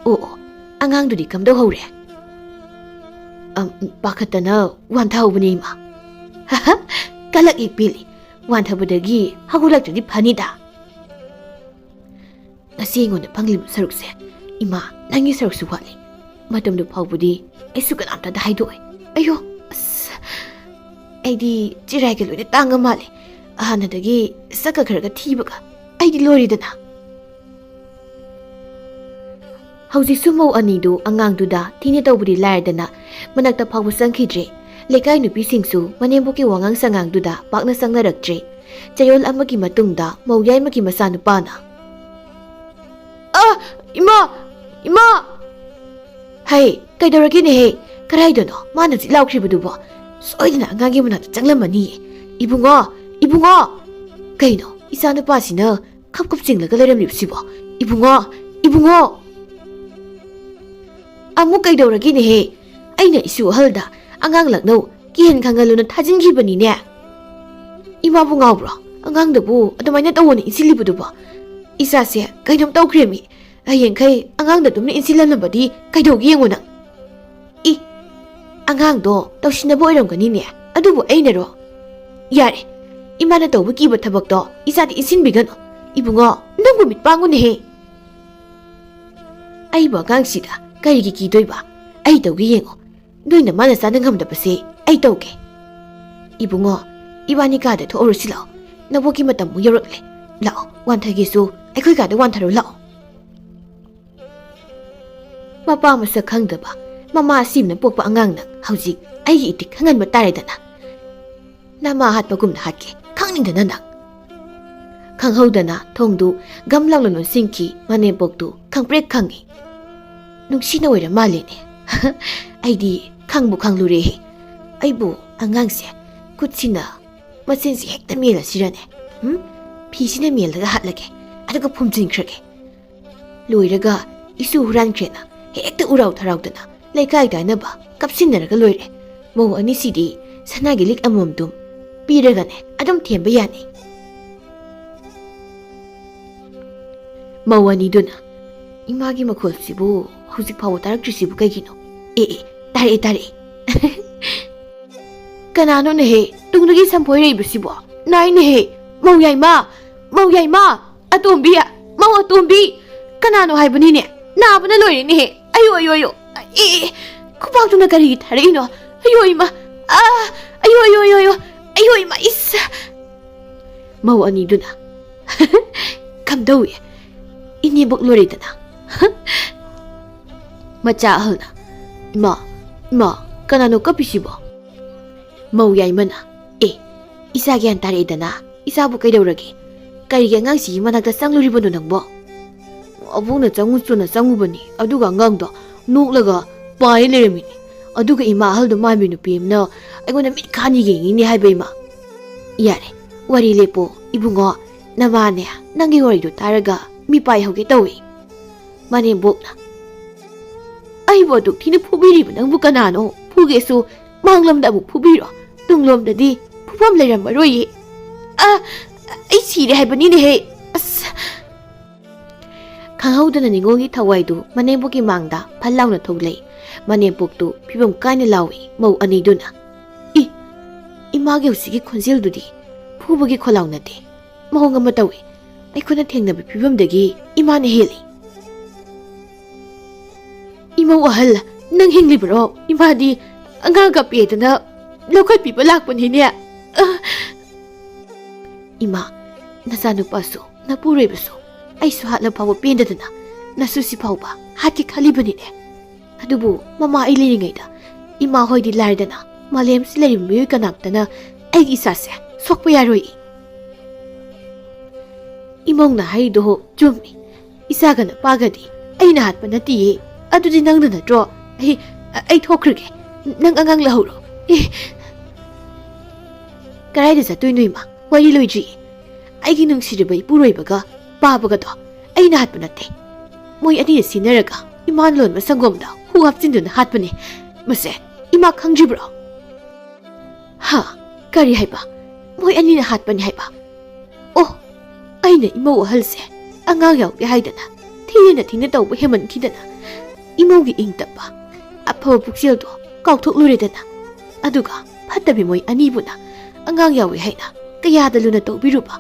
"ꯑꯣ, ꯑꯣ, ꯑꯉꯥꯡꯗꯨꯗꯤ ꯀꯝꯗꯧꯍꯧꯔꯦ?" "ꯑꯝ, ꯄꯥꯈꯠꯇꯅ ꯋꯥꯟꯊꯍꯧꯕꯅꯦ ꯏꯃꯥ꯫" "ꯍꯥꯍꯥ, ꯀꯂꯛ ꯍꯦꯛ ꯄꯦꯜꯂꯤ, ꯋꯥꯟꯊꯕꯗꯒꯤ ꯍꯧꯒꯠꯂꯛꯇ꯭ꯔꯗꯤ ꯐꯅꯤꯗ꯫" "ꯉꯁꯤ ꯑꯩꯉꯣꯟꯗ ꯐꯪꯂꯤꯕ ꯁꯔꯨꯛꯁꯦ, ꯏꯃꯥ, ꯅꯪꯒꯤ ꯁꯔꯨꯛꯁꯨ ꯋꯥꯠꯂꯤ꯫ ꯃꯇꯝꯗꯨ ꯐꯥꯎꯕꯗꯤ ꯑꯩꯁꯨ ꯀꯅꯥꯝꯇꯗ ꯍꯥꯏꯗꯣꯛꯑꯣꯏ꯫" "ꯑꯌꯣ, ꯑꯁ, ꯑꯩꯗꯤ ꯆꯤꯔꯥꯏꯒ ꯂꯣꯏꯅ ꯇꯥꯡꯉ ꯃꯥꯜꯂꯦ꯫ ꯍꯥꯟꯅꯗꯒꯤ ꯁꯛꯀ ꯈꯔꯒ ꯊꯤꯕꯒ ꯑꯩꯗꯤ ꯂꯣꯏꯔꯦꯗꯅ꯫" ꯍꯧꯖꯤꯛꯁꯨ ꯃꯧ ꯑꯅꯤꯗꯨ ꯑꯉꯥꯡꯗꯨꯗ ꯊꯤꯅ ꯇꯧꯕꯗꯤ ꯂꯥꯏꯔꯗꯅ ꯃꯅꯥꯛꯇ ꯐꯥꯎꯕ ꯆꯪꯈꯤꯗ꯭ꯔꯦ꯫ ꯂꯩꯀꯥꯏ ꯅꯨꯄꯤꯁꯤꯡꯁꯨ ꯃꯅꯦꯝꯕꯣꯛꯀꯤ ꯋꯥꯉꯥꯡ ꯁꯉꯥꯡꯗꯨꯗ ꯄꯥꯛꯅ ꯆꯪꯅꯔꯛꯇ꯭ꯔꯦ꯫ ꯆꯌꯣꯜ ꯑꯃꯒꯤ ꯃꯇꯨꯡꯗ ꯃꯧ ꯌꯥꯏꯃꯒꯤ ꯃꯆꯥꯅꯨꯄꯥꯅ, "ꯑ, ꯏꯃꯥ! ꯏꯃꯥ!" "ꯍꯩ, ꯀꯩꯗꯧꯔꯒꯦꯅꯦꯍꯦ? ꯀꯗꯥꯏꯗꯅꯣ ꯃꯥꯅ ꯍꯧꯖꯤꯛ ꯂꯥꯎꯈ꯭ꯔꯤꯕꯗꯨꯕꯣ? ꯁꯣꯏꯗꯅ ꯑꯉꯥꯡꯒꯤ ꯃꯅꯥꯛꯇ ꯆꯪꯂꯝꯃꯅꯤꯌꯦ꯫ ꯏꯕꯨꯡꯉꯣ! ꯏꯕꯨꯡꯉꯣ!" "ꯀꯩꯅꯣ, ꯏꯆꯥꯅꯨꯄꯥꯁꯤꯅ ꯈꯞ ꯈꯞ ꯆꯤꯡꯂꯒ ꯂꯩꯔꯝꯂꯤꯕꯁꯤꯕꯣ? ꯏꯕꯨꯡꯉꯣ! ꯏꯕꯨꯡꯉꯣ!" "ꯑꯃꯨꯛ ꯀꯩꯗꯧꯔꯒꯦꯅꯦꯍꯦ? ꯑꯩꯅ ꯏꯁꯨ ꯑꯍꯜꯗ ꯑꯉꯥꯡ ꯂꯥꯛꯅꯧ, ꯀꯤꯍꯟ ꯈꯪꯍꯜꯂꯨꯅ ꯊꯥꯖꯤꯟꯈꯤꯕꯅꯤꯅꯦ꯫ ꯏꯃꯥꯕꯨ ꯉꯥꯎꯕ꯭ꯔꯣ? ꯑꯉꯥꯡꯗꯕꯨ ꯑꯗꯨꯃꯥꯏꯅ ꯇꯧꯑꯣꯅ ꯏꯟꯁꯤꯜꯂꯤꯕꯗꯨꯕꯣ? ꯏꯆꯥꯁꯦ ꯀꯩꯅꯣꯝ ꯇꯧꯈ꯭ꯔꯦꯃꯤ꯫ ꯍꯌꯦꯡꯈꯩ ꯑꯉꯥꯡꯗ ꯑꯗꯨꯝꯅ ꯏꯟꯁꯤꯜꯍꯜꯂꯝꯕꯗꯤ ꯀꯩꯗꯧꯒꯦ ꯌꯦꯡꯉꯨ ꯅꯪ꯫ ꯏ, ꯑꯉꯥꯡꯗꯣ ꯇꯧꯁꯤꯟꯅꯕ ꯑꯣꯏꯔꯝꯒꯅꯤꯅꯦ꯫ ꯑꯗꯨꯕꯨ ꯑꯩꯅꯔꯣ? ꯌꯥꯔꯦ, ꯏꯃꯥꯅ ꯇꯧꯕ ꯀꯤꯕ ꯊꯕꯛꯇꯣ ꯏꯆꯥꯗ ꯏꯟꯁꯤꯟꯕꯤꯒꯅꯨ꯫ ꯏꯕꯨꯡꯉꯣ, ꯅꯪꯕꯨ ꯃꯤꯠ ꯄꯥꯡꯉꯨꯅꯦꯍꯦ꯫ ꯑꯩꯕꯨ ꯑꯉꯥꯡꯁꯤꯗ ꯀꯔꯤꯒꯤ ꯀꯤꯗꯣꯏꯕ? ꯑꯩ ꯇꯧꯒꯦ ꯌꯦꯡꯉꯣ꯫ ꯅꯣꯏꯅ ꯃꯥꯅ ꯆꯥꯅ ꯉꯝꯗꯕꯁꯦ ꯑꯩ ꯇꯧꯒꯦ꯫ ꯏꯕꯨꯡꯉꯣ, ꯏꯕꯥꯅꯤ ꯀꯥꯗ ꯊꯣꯛꯎꯔꯁꯤ ꯂꯥꯛꯑꯣ꯫ ꯅꯕꯣꯛꯀꯤ ꯃꯇꯝ ꯑꯃꯨꯛ ꯌꯧꯔꯛꯂꯦ꯫ ꯂꯥꯛꯑꯣ, ꯋꯥꯟꯊꯒꯦꯁꯨ ꯑꯩꯈꯣꯏ ꯀꯥꯗ ꯋꯥꯟꯊꯔꯣ ꯂꯥꯛꯑꯣ꯫" ꯃꯄꯥ ꯃꯁꯛ ꯈꯪꯗꯕ, ꯃꯃꯥ ꯑꯁꯤꯕꯅ ꯄꯣꯛꯄ ꯑꯉꯥꯡꯅ ꯍꯧꯖꯤꯛ ꯑꯩꯒꯤ ꯏꯇꯤꯛ ꯈꯪꯍꯟꯕ ꯇꯥꯔꯦꯗꯅ꯫ ꯅꯃꯥ ꯍꯥꯠꯄꯒꯨꯝꯅ ꯍꯥꯠꯀꯦ, ꯈꯪꯅꯤꯡꯗꯅ ꯅꯪ꯫ ꯈꯪꯍꯧꯗꯅ ꯊꯣꯡꯗꯨ ꯒꯝ ꯂꯥꯎꯅ ꯂꯣꯟꯁꯤꯟꯈꯤ꯫ ꯃꯅꯦꯝꯄꯣꯛꯇꯨ ꯈꯪꯄ꯭ꯔꯦꯛ ꯈꯪꯉꯤ꯫ ꯅꯨꯡꯁꯤꯅ ꯑꯣꯏꯔ ꯃꯥꯜꯂꯦꯅꯦ꯫ ꯑꯩꯗꯤ ꯈꯪꯕꯨ ꯈꯪꯂꯨꯔꯦꯍꯦ꯫ ꯑꯩꯕꯨ ꯑꯉꯥꯡꯁꯦ ꯈꯨꯠꯁꯤꯅ ꯃꯆꯤꯟꯁꯤ ꯍꯦꯛꯇ ꯃꯦꯜꯂꯁꯤꯔꯅꯦ? ꯎꯝ? ꯐꯤꯁꯤꯅ ꯃꯦꯜꯂꯒ ꯍꯥꯠꯂꯒꯦ, ꯑꯗꯨꯒ ꯐꯨꯝꯖꯤꯟꯈ꯭ꯔꯒꯦ꯫ ꯂꯣꯏꯔꯒ ꯏꯁꯨ ꯍꯨꯔꯥꯟꯈ꯭ꯔꯦꯅ ꯍꯦꯛꯇ ꯎꯔꯥꯎ ꯊꯔꯥꯎꯗꯅ ꯂꯩꯀꯥꯏ ꯇꯥꯏꯅꯕ ꯀꯞꯁꯤꯟꯅꯔꯒ ꯂꯣꯏꯔꯦ꯫ ꯃꯧ ꯑꯅꯤꯁꯤꯗꯤ ꯁꯅꯥꯒꯤ ꯂꯤꯛ ꯑꯃꯃꯝꯗꯨꯝ ꯄꯤꯔꯒꯅꯦ ꯑꯗꯨꯝ ꯊꯦꯝꯕ ꯌꯥꯅꯤ꯫ ꯃꯧ ꯑꯅꯤꯗꯨꯅ, "ꯏꯃꯥꯒꯤ ꯃꯈꯣꯜꯁꯤꯕꯨ ꯍꯧꯖꯤꯛ ꯐꯥꯎꯕ ꯇꯥꯔꯛꯇ꯭ꯔꯤꯁꯤꯕꯨ ꯀꯩꯒꯤꯅꯣ? ꯑꯦ, ꯑꯦ, ꯇꯥꯔꯛꯑꯦ, ꯇꯥꯔꯛꯑꯦ꯫" "ꯀꯅꯥꯅꯣꯅꯦꯍꯦ ꯇꯨꯡꯗꯒꯤ ꯁꯝꯐꯣꯏꯔꯛꯏꯕꯁꯤꯕꯣ? ꯅꯥꯏꯅꯦꯍꯦ, ꯃꯧ ꯌꯥꯏꯃ! ꯃꯧ ꯌꯥꯏꯃ! ꯑꯇꯣꯝꯕꯤ! ꯃꯧ ꯑꯇꯣꯝꯕꯤ! ꯀꯅꯥꯅꯣ ꯍꯥꯏꯕꯅꯤꯅꯦ? ꯅꯥꯕꯅ ꯂꯣꯏꯔꯦꯅꯦꯍꯦ! ꯑꯌꯣ, ꯑꯌꯣ, ꯑꯌꯣ! ꯑꯦ, ꯑꯦ, ꯈꯨꯕꯥꯛꯇꯨꯅ ꯀꯔꯤꯒꯤ ꯊꯥꯔꯛꯏꯅꯣ? ꯑꯌꯣ ꯏꯃꯥ! ꯑꯥ! ꯑꯌꯣ, ꯑꯌꯣ, ꯑꯌꯣ, ꯑꯌꯣ! ꯑꯌꯣ ꯏꯃꯥ! ꯏꯁ!" ꯃꯧ ꯑꯅꯤꯗꯨꯅ, "ꯀꯝꯗꯧꯏ? ꯏꯅꯦꯕꯣꯛ ꯂꯣꯏꯔꯦꯗꯅ?" ꯃꯆꯥ ꯑꯍꯜꯅ, "ꯏꯃꯥ, ꯏꯃꯥ, ꯀꯅꯥꯅꯣ ꯀꯞꯄꯤꯁꯤꯕꯣ?" ꯃꯧ ꯌꯥꯏꯃꯅ, "ꯑꯦ, ꯏꯆꯥ ꯒ꯭ꯌꯥꯟ ꯇꯥꯔꯛꯑꯦꯗꯅ, ꯏꯆꯥꯕꯨ ꯀꯩꯗꯧꯔꯒꯦ? ꯀꯔꯤꯒꯤ ꯑꯉꯥꯡꯁꯤꯒꯤ ꯃꯅꯥꯛꯇ ꯆꯪꯂꯨꯔꯤꯕꯅꯣ ꯅꯪꯕꯣ?" "ꯑꯕꯣꯛꯅ ꯆꯪꯉꯨ ꯆꯣꯅ ꯆꯪꯉꯨꯕꯅꯤ, ꯑꯗꯨꯒ ꯑꯉꯥꯡꯗꯣ ꯅꯣꯛꯂꯒ ꯄꯥꯏ ꯂꯩꯔꯝꯃꯤꯅꯦ꯫ ꯑꯗꯨꯒ ꯏꯃꯥ ꯑꯍꯜꯗꯣ ꯃꯥꯟꯕꯤ ꯅꯨꯄꯤ ꯑꯃꯅ ꯑꯩꯉꯣꯟꯗ ꯃꯤꯠ ꯈꯥꯅꯤ ꯌꯦꯡꯉꯤꯅꯦ ꯍꯥꯏꯕ ꯏꯃꯥ꯫" "ꯌꯥꯔꯦ, ꯋꯥꯔꯤ ꯂꯦꯞꯄꯣ ꯏꯕꯨꯡꯉꯣ, ꯅꯃꯥꯅꯦ, ꯅꯪꯒꯤ ꯋꯥꯔꯤꯗꯣ ꯇꯥꯔꯒ ꯃꯤꯄꯥꯏ ꯍꯧꯒꯦ ꯇꯧꯏ꯫" ꯃꯅꯦꯝꯕꯣꯛꯅ, "ꯑꯩꯕꯨ ꯑꯗꯨꯛ ꯊꯤꯅ ꯐꯨꯕꯤꯔꯤꯕ ꯅꯪꯕꯨ ꯀꯅꯥꯅꯣ? ꯐꯨꯒꯦꯁꯨ ꯃꯥꯡꯂꯣꯝꯗ ꯑꯃꯨꯛ ꯐꯨꯕꯤꯔꯣ, ꯇꯨꯡꯂꯣꯝꯗꯗꯤ ꯐꯨꯐꯝ ꯂꯩꯔꯝꯃꯔꯣꯏꯌꯦ꯫ ꯑ, ꯑꯩ ꯁꯤꯔꯦ ꯍꯥꯏꯕꯅꯤꯅꯦꯍꯦ꯫ ꯑꯁ!" ꯈꯪꯍꯧꯗꯅ ꯅꯤꯉꯣꯜꯒꯤ ꯊꯋꯥꯏꯗꯨ ꯃꯅꯦꯝꯕꯣꯛꯀꯤ ꯃꯥꯡꯗ ꯐꯜ ꯂꯥꯎꯅ ꯊꯣꯛꯂꯛꯏ꯫ ꯃꯅꯦꯝꯕꯣꯛꯇꯨ ꯐꯤꯕꯝ ꯀꯥꯏꯅ ꯂꯥꯎꯏ꯫ ꯃꯧ ꯑꯅꯤꯗꯨꯅ, "ꯏ! ꯏꯃꯥꯒꯤ ꯍꯧꯖꯤꯛꯀꯤ ꯈꯣꯟꯖꯦꯜꯗꯨꯗꯤ ꯐꯨꯕꯒꯤ ꯈꯣꯜꯂꯥꯎ ꯅꯠꯇꯦ, ꯃꯑꯣꯡ ꯑꯃ ꯇꯧꯏ꯫ ꯑꯩꯈꯣꯏꯅ ꯊꯦꯡꯅꯕ ꯐꯤꯕꯝꯗꯒꯤ ꯏꯃꯥꯅ ꯍꯦꯜꯂꯤ꯫" "ꯏꯃꯧ ꯑꯍꯜ, ꯅꯪ ꯍꯤꯡꯂꯤꯕꯔꯣ? ꯏꯃꯥꯗꯤ ꯑꯉꯥꯡ ꯀꯞꯄꯦꯗꯅ ꯂꯧꯈꯠꯄꯤꯕ ꯂꯥꯛꯄꯅꯤꯅꯦ꯫" "ꯑ, ꯏꯃꯥ, ꯅꯆꯥꯅꯨꯄꯥꯁꯨ ꯅꯄꯨꯔꯣꯏꯕꯁꯨ ꯑꯩꯁꯨ ꯍꯥꯠꯂ ꯐꯥꯎꯕ ꯄꯦꯟꯗꯗꯅ ꯅꯁꯨꯁꯤ ꯐꯥꯎꯕ ꯍꯥꯠꯀꯦ ꯈꯜꯂꯤꯕꯅꯤꯅꯦ꯫ ꯑꯗꯨꯕꯨ ꯃꯃꯥ ꯑꯩ ꯂꯩꯔꯤꯉꯩꯗ ꯏꯃꯥ ꯍꯣꯏꯗꯤ ꯂꯥꯏꯔꯗꯅ ꯃꯥꯂꯦꯝꯁꯤ ꯂꯩꯔꯤꯕ ꯃꯤꯑꯣꯏ ꯀꯅꯥꯝꯇꯅ ꯑꯩꯒꯤ ꯏꯆꯥꯁꯦ ꯁꯣꯛꯄ ꯌꯥꯔꯣꯏ꯫" "ꯏꯃꯧꯅ ꯍꯥꯏꯔꯤꯗꯣ ꯆꯨꯝꯃꯤ꯫ ꯏꯆꯥꯒ ꯅꯄꯥꯒꯗꯤ ꯑꯩꯅ ꯍꯥꯠꯄ ꯅꯠꯇꯤꯌꯦ꯫ ꯑꯗꯨꯗꯤ ꯅꯪꯅ ꯅꯠꯇ꯭ꯔꯣ? ꯑꯩ, ꯑꯩ ꯊꯣꯛꯈ꯭ꯔꯒꯦ꯫ ꯅꯪ ꯑꯉꯥꯡ ꯂꯧꯍꯧꯔꯣ꯫" "ꯑꯦ, ꯀꯗꯥꯏꯗ ꯆꯠꯇꯣꯏꯅꯣ ꯏꯃꯥ? ꯋꯥꯔꯤ ꯂꯣꯏꯗ꯭ꯔꯤꯌꯦ꯫ ꯑꯩꯒꯤ ꯅꯨꯡꯁꯤꯔꯕ ꯏꯄꯨꯔꯣꯏꯕꯒ ꯄꯥꯕꯒꯗꯣ ꯑꯩꯅ ꯍꯥꯠꯄ ꯅꯠꯇꯦ꯫ ꯃꯣꯏ ꯑꯅꯤꯅ ꯁꯤꯟꯅꯔꯒ ꯏꯃꯥꯅ ꯂꯣꯟꯕ ꯁꯪꯒꯣꯝꯗ ꯍꯨ ꯍꯥꯞꯆꯤꯟꯗꯨꯅ ꯍꯥꯠꯄꯅꯦ꯫ ꯃꯁꯦ ꯏꯃꯥ ꯈꯪꯗ꯭ꯔꯤꯕ꯭ꯔꯣ?" "ꯍꯥ? ꯀꯔꯤ ꯍꯥꯏꯕ? ꯃꯣꯏ ꯑꯅꯤꯅ ꯍꯥꯠꯄꯅꯤ ꯍꯥꯏꯕ? ꯑꯣ, ꯑꯩꯅ ꯏꯃꯧ ꯑꯍꯜꯁꯦ ꯑꯉꯥꯡ ꯌꯥꯎꯗꯦ ꯍꯥꯏꯗꯅ ꯊꯤꯅ ꯊꯤꯅ ꯇꯧꯕ ꯍꯦꯃꯟꯈꯤꯗꯅ ꯏꯃꯧꯒꯤ ꯏꯪ ꯇꯞꯄ ꯑꯐꯕ ꯄꯨꯛꯆꯦꯜꯗꯣ ꯀꯥꯎꯊꯣꯛꯂꯨꯔꯦꯗꯅ꯫ ꯑꯗꯨꯒ ꯐꯠꯇꯕꯤ ꯃꯣꯏ ꯑꯅꯤꯕꯨꯅ ꯑꯉꯥꯡ ꯌꯥꯎꯏ ꯍꯥꯏꯅ ꯀꯌꯥꯗ ꯂꯨꯅ ꯇꯧꯕꯤꯔꯨꯕ,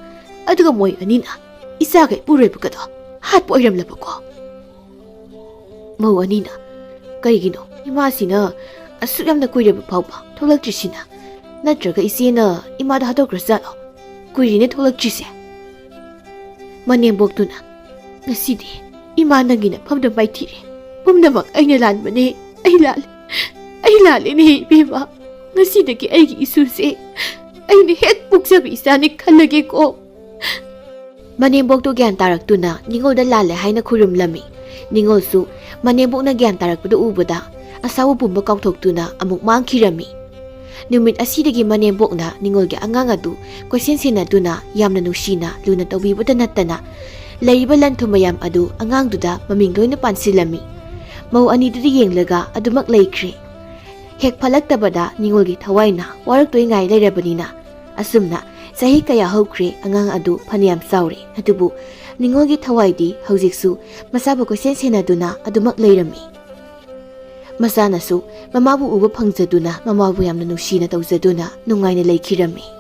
ꯑꯗꯨꯒ ꯃꯣꯏ ꯑꯅꯤꯅ ꯏꯆꯥꯒ ꯏꯄꯨꯔꯣꯏꯕꯒꯗꯣ ꯍꯥꯠꯄ ꯑꯣꯏꯔꯝꯂꯕꯀꯣ?" ꯃꯧ ꯑꯅꯤꯅ, "ꯀꯩꯒꯤꯅꯣ ꯏꯃꯥꯁꯤꯅ ꯑꯁꯨꯛ ꯌꯥꯝꯅ ꯀꯨꯏꯔꯕ ꯐꯥꯎꯕ ꯊꯣꯛꯂꯛꯇ꯭ꯔꯤꯁꯤꯅ? ꯅꯠꯇ꯭ꯔꯒ ꯏꯆꯦꯅ ꯏꯃꯥꯗ ꯍꯥꯠꯇꯣꯛꯈ꯭ꯔꯖꯥꯠꯂꯣ? ꯀꯨꯏꯔꯦꯅꯦ ꯊꯣꯛꯂꯛꯇ꯭ꯔꯤꯁꯦ꯫" ꯃꯅꯦꯝꯕꯣꯛꯇꯨꯅ, "ꯉꯁꯤꯗꯤ ꯏꯃꯥ ꯅꯪꯒꯤ ꯅꯐꯝꯗ ꯃꯥꯏꯊꯤꯔꯦ꯫ ꯄꯨꯝꯅꯃꯛ ꯑꯩꯅ ꯂꯥꯟꯕꯅꯦ꯫ ꯑꯩ ꯂꯥꯜꯂꯦ꯫ ꯑꯩ ꯂꯥꯜꯂꯦꯅꯦ ꯏꯕꯦꯝꯃ꯫ ꯉꯁꯤꯗꯒꯤ ꯑꯩꯒꯤ ꯏꯁꯨꯁꯦ ꯑꯩꯅ ꯍꯦꯛ ꯄꯣꯛꯆꯕ ꯏꯆꯥꯅꯤ ꯈꯜꯂꯒꯦꯀꯣ꯫ ꯃꯅꯦꯝꯕꯣꯛꯇꯨ ꯒ꯭ꯌꯥꯟ ꯇꯥꯔꯛꯇꯨꯅ ꯅꯤꯉꯣꯜꯗ ꯂꯥꯜꯂꯦ ꯍꯥꯏꯅ ꯈꯨꯔꯨꯝꯂꯝꯃꯤ꯫ ꯅꯤꯉꯣꯜꯁꯨ ꯃꯅꯦꯝꯕꯣꯛꯅ ꯒ꯭ꯌꯥꯟ ꯇꯥꯔꯛꯄꯗꯨ ꯎꯕꯗ ꯑꯁꯥꯎꯕ ꯄꯨꯝꯕ ꯀꯥꯎꯊꯣꯛꯇꯨꯅ ꯑꯃꯨꯛ ꯃꯥꯡꯈꯤꯔꯝꯃꯤ꯫ ꯅꯨꯃꯤꯠ ꯑꯁꯤꯗꯒꯤ ꯃꯅꯦꯝꯕꯣꯛꯅ ꯅꯤꯉꯣꯜꯒꯤ ꯑꯉꯥꯡ ꯑꯗꯨ ꯀꯣꯏꯁꯦꯟ ꯁꯦꯟꯅꯗꯨꯅ ꯌꯥꯝꯅ ꯅꯨꯡꯁꯤꯅ ꯂꯨꯅ ꯇꯧꯕꯤꯕꯇ ꯅꯠꯇꯅ ꯂꯩꯔꯤꯕ ꯂꯟ ꯊꯨꯝ ꯃꯌꯥꯝ ꯑꯗꯨ ꯑꯉꯥꯡꯗꯨꯗ ꯃꯃꯤꯡ ꯂꯣꯏꯅ ꯄꯥꯟꯁꯤꯜꯂꯝꯃꯤ꯫ ꯃꯧ ꯑꯅꯤꯗꯨꯗꯤ ꯌꯦꯡꯂꯒ ꯑꯗꯨꯃꯛ ꯂꯩꯈ꯭ꯔꯦ꯫ ꯍꯦꯛ ꯐꯠꯂꯛꯇꯕꯗ ꯅꯤꯉꯣꯜꯒꯤ ꯊꯋꯥꯏꯅ ꯋꯥꯔꯛꯇꯣꯏꯉꯥꯏ ꯂꯩꯔꯕꯅꯤꯅ꯫ ꯑꯁꯨꯝꯅ ꯆꯍꯤ ꯀꯌꯥ ꯍꯧꯈ꯭ꯔꯦ, ꯑꯉꯥꯡ ꯑꯗꯨ ꯐꯅꯌꯥꯝ ꯆꯥꯎꯔꯦ, ꯑꯗꯨꯕꯨ ꯅꯤꯉꯣꯜꯒꯤ ꯊꯋꯥꯏꯗꯤ ꯍꯧꯖꯤꯛꯁꯨ ꯃꯆꯥꯕꯨ ꯀꯣꯏꯁꯦꯟ ꯁꯦꯟꯅꯗꯨꯅ ꯑꯗꯨꯃꯛ ꯂꯩꯔꯝꯃꯤ꯫ ꯃꯆꯥꯅꯁꯨ ꯃꯃꯥꯕꯨ ꯎꯕ ꯐꯪꯖꯗꯨꯅ ꯃꯃꯥꯕꯨ ꯌꯥꯝꯅ ꯅꯨꯡꯁꯤꯅ ꯇꯧꯖꯗꯨꯅ ꯅꯨꯡꯉꯥꯏꯅ ꯂꯩꯈꯤꯔꯝꯃꯤ꯫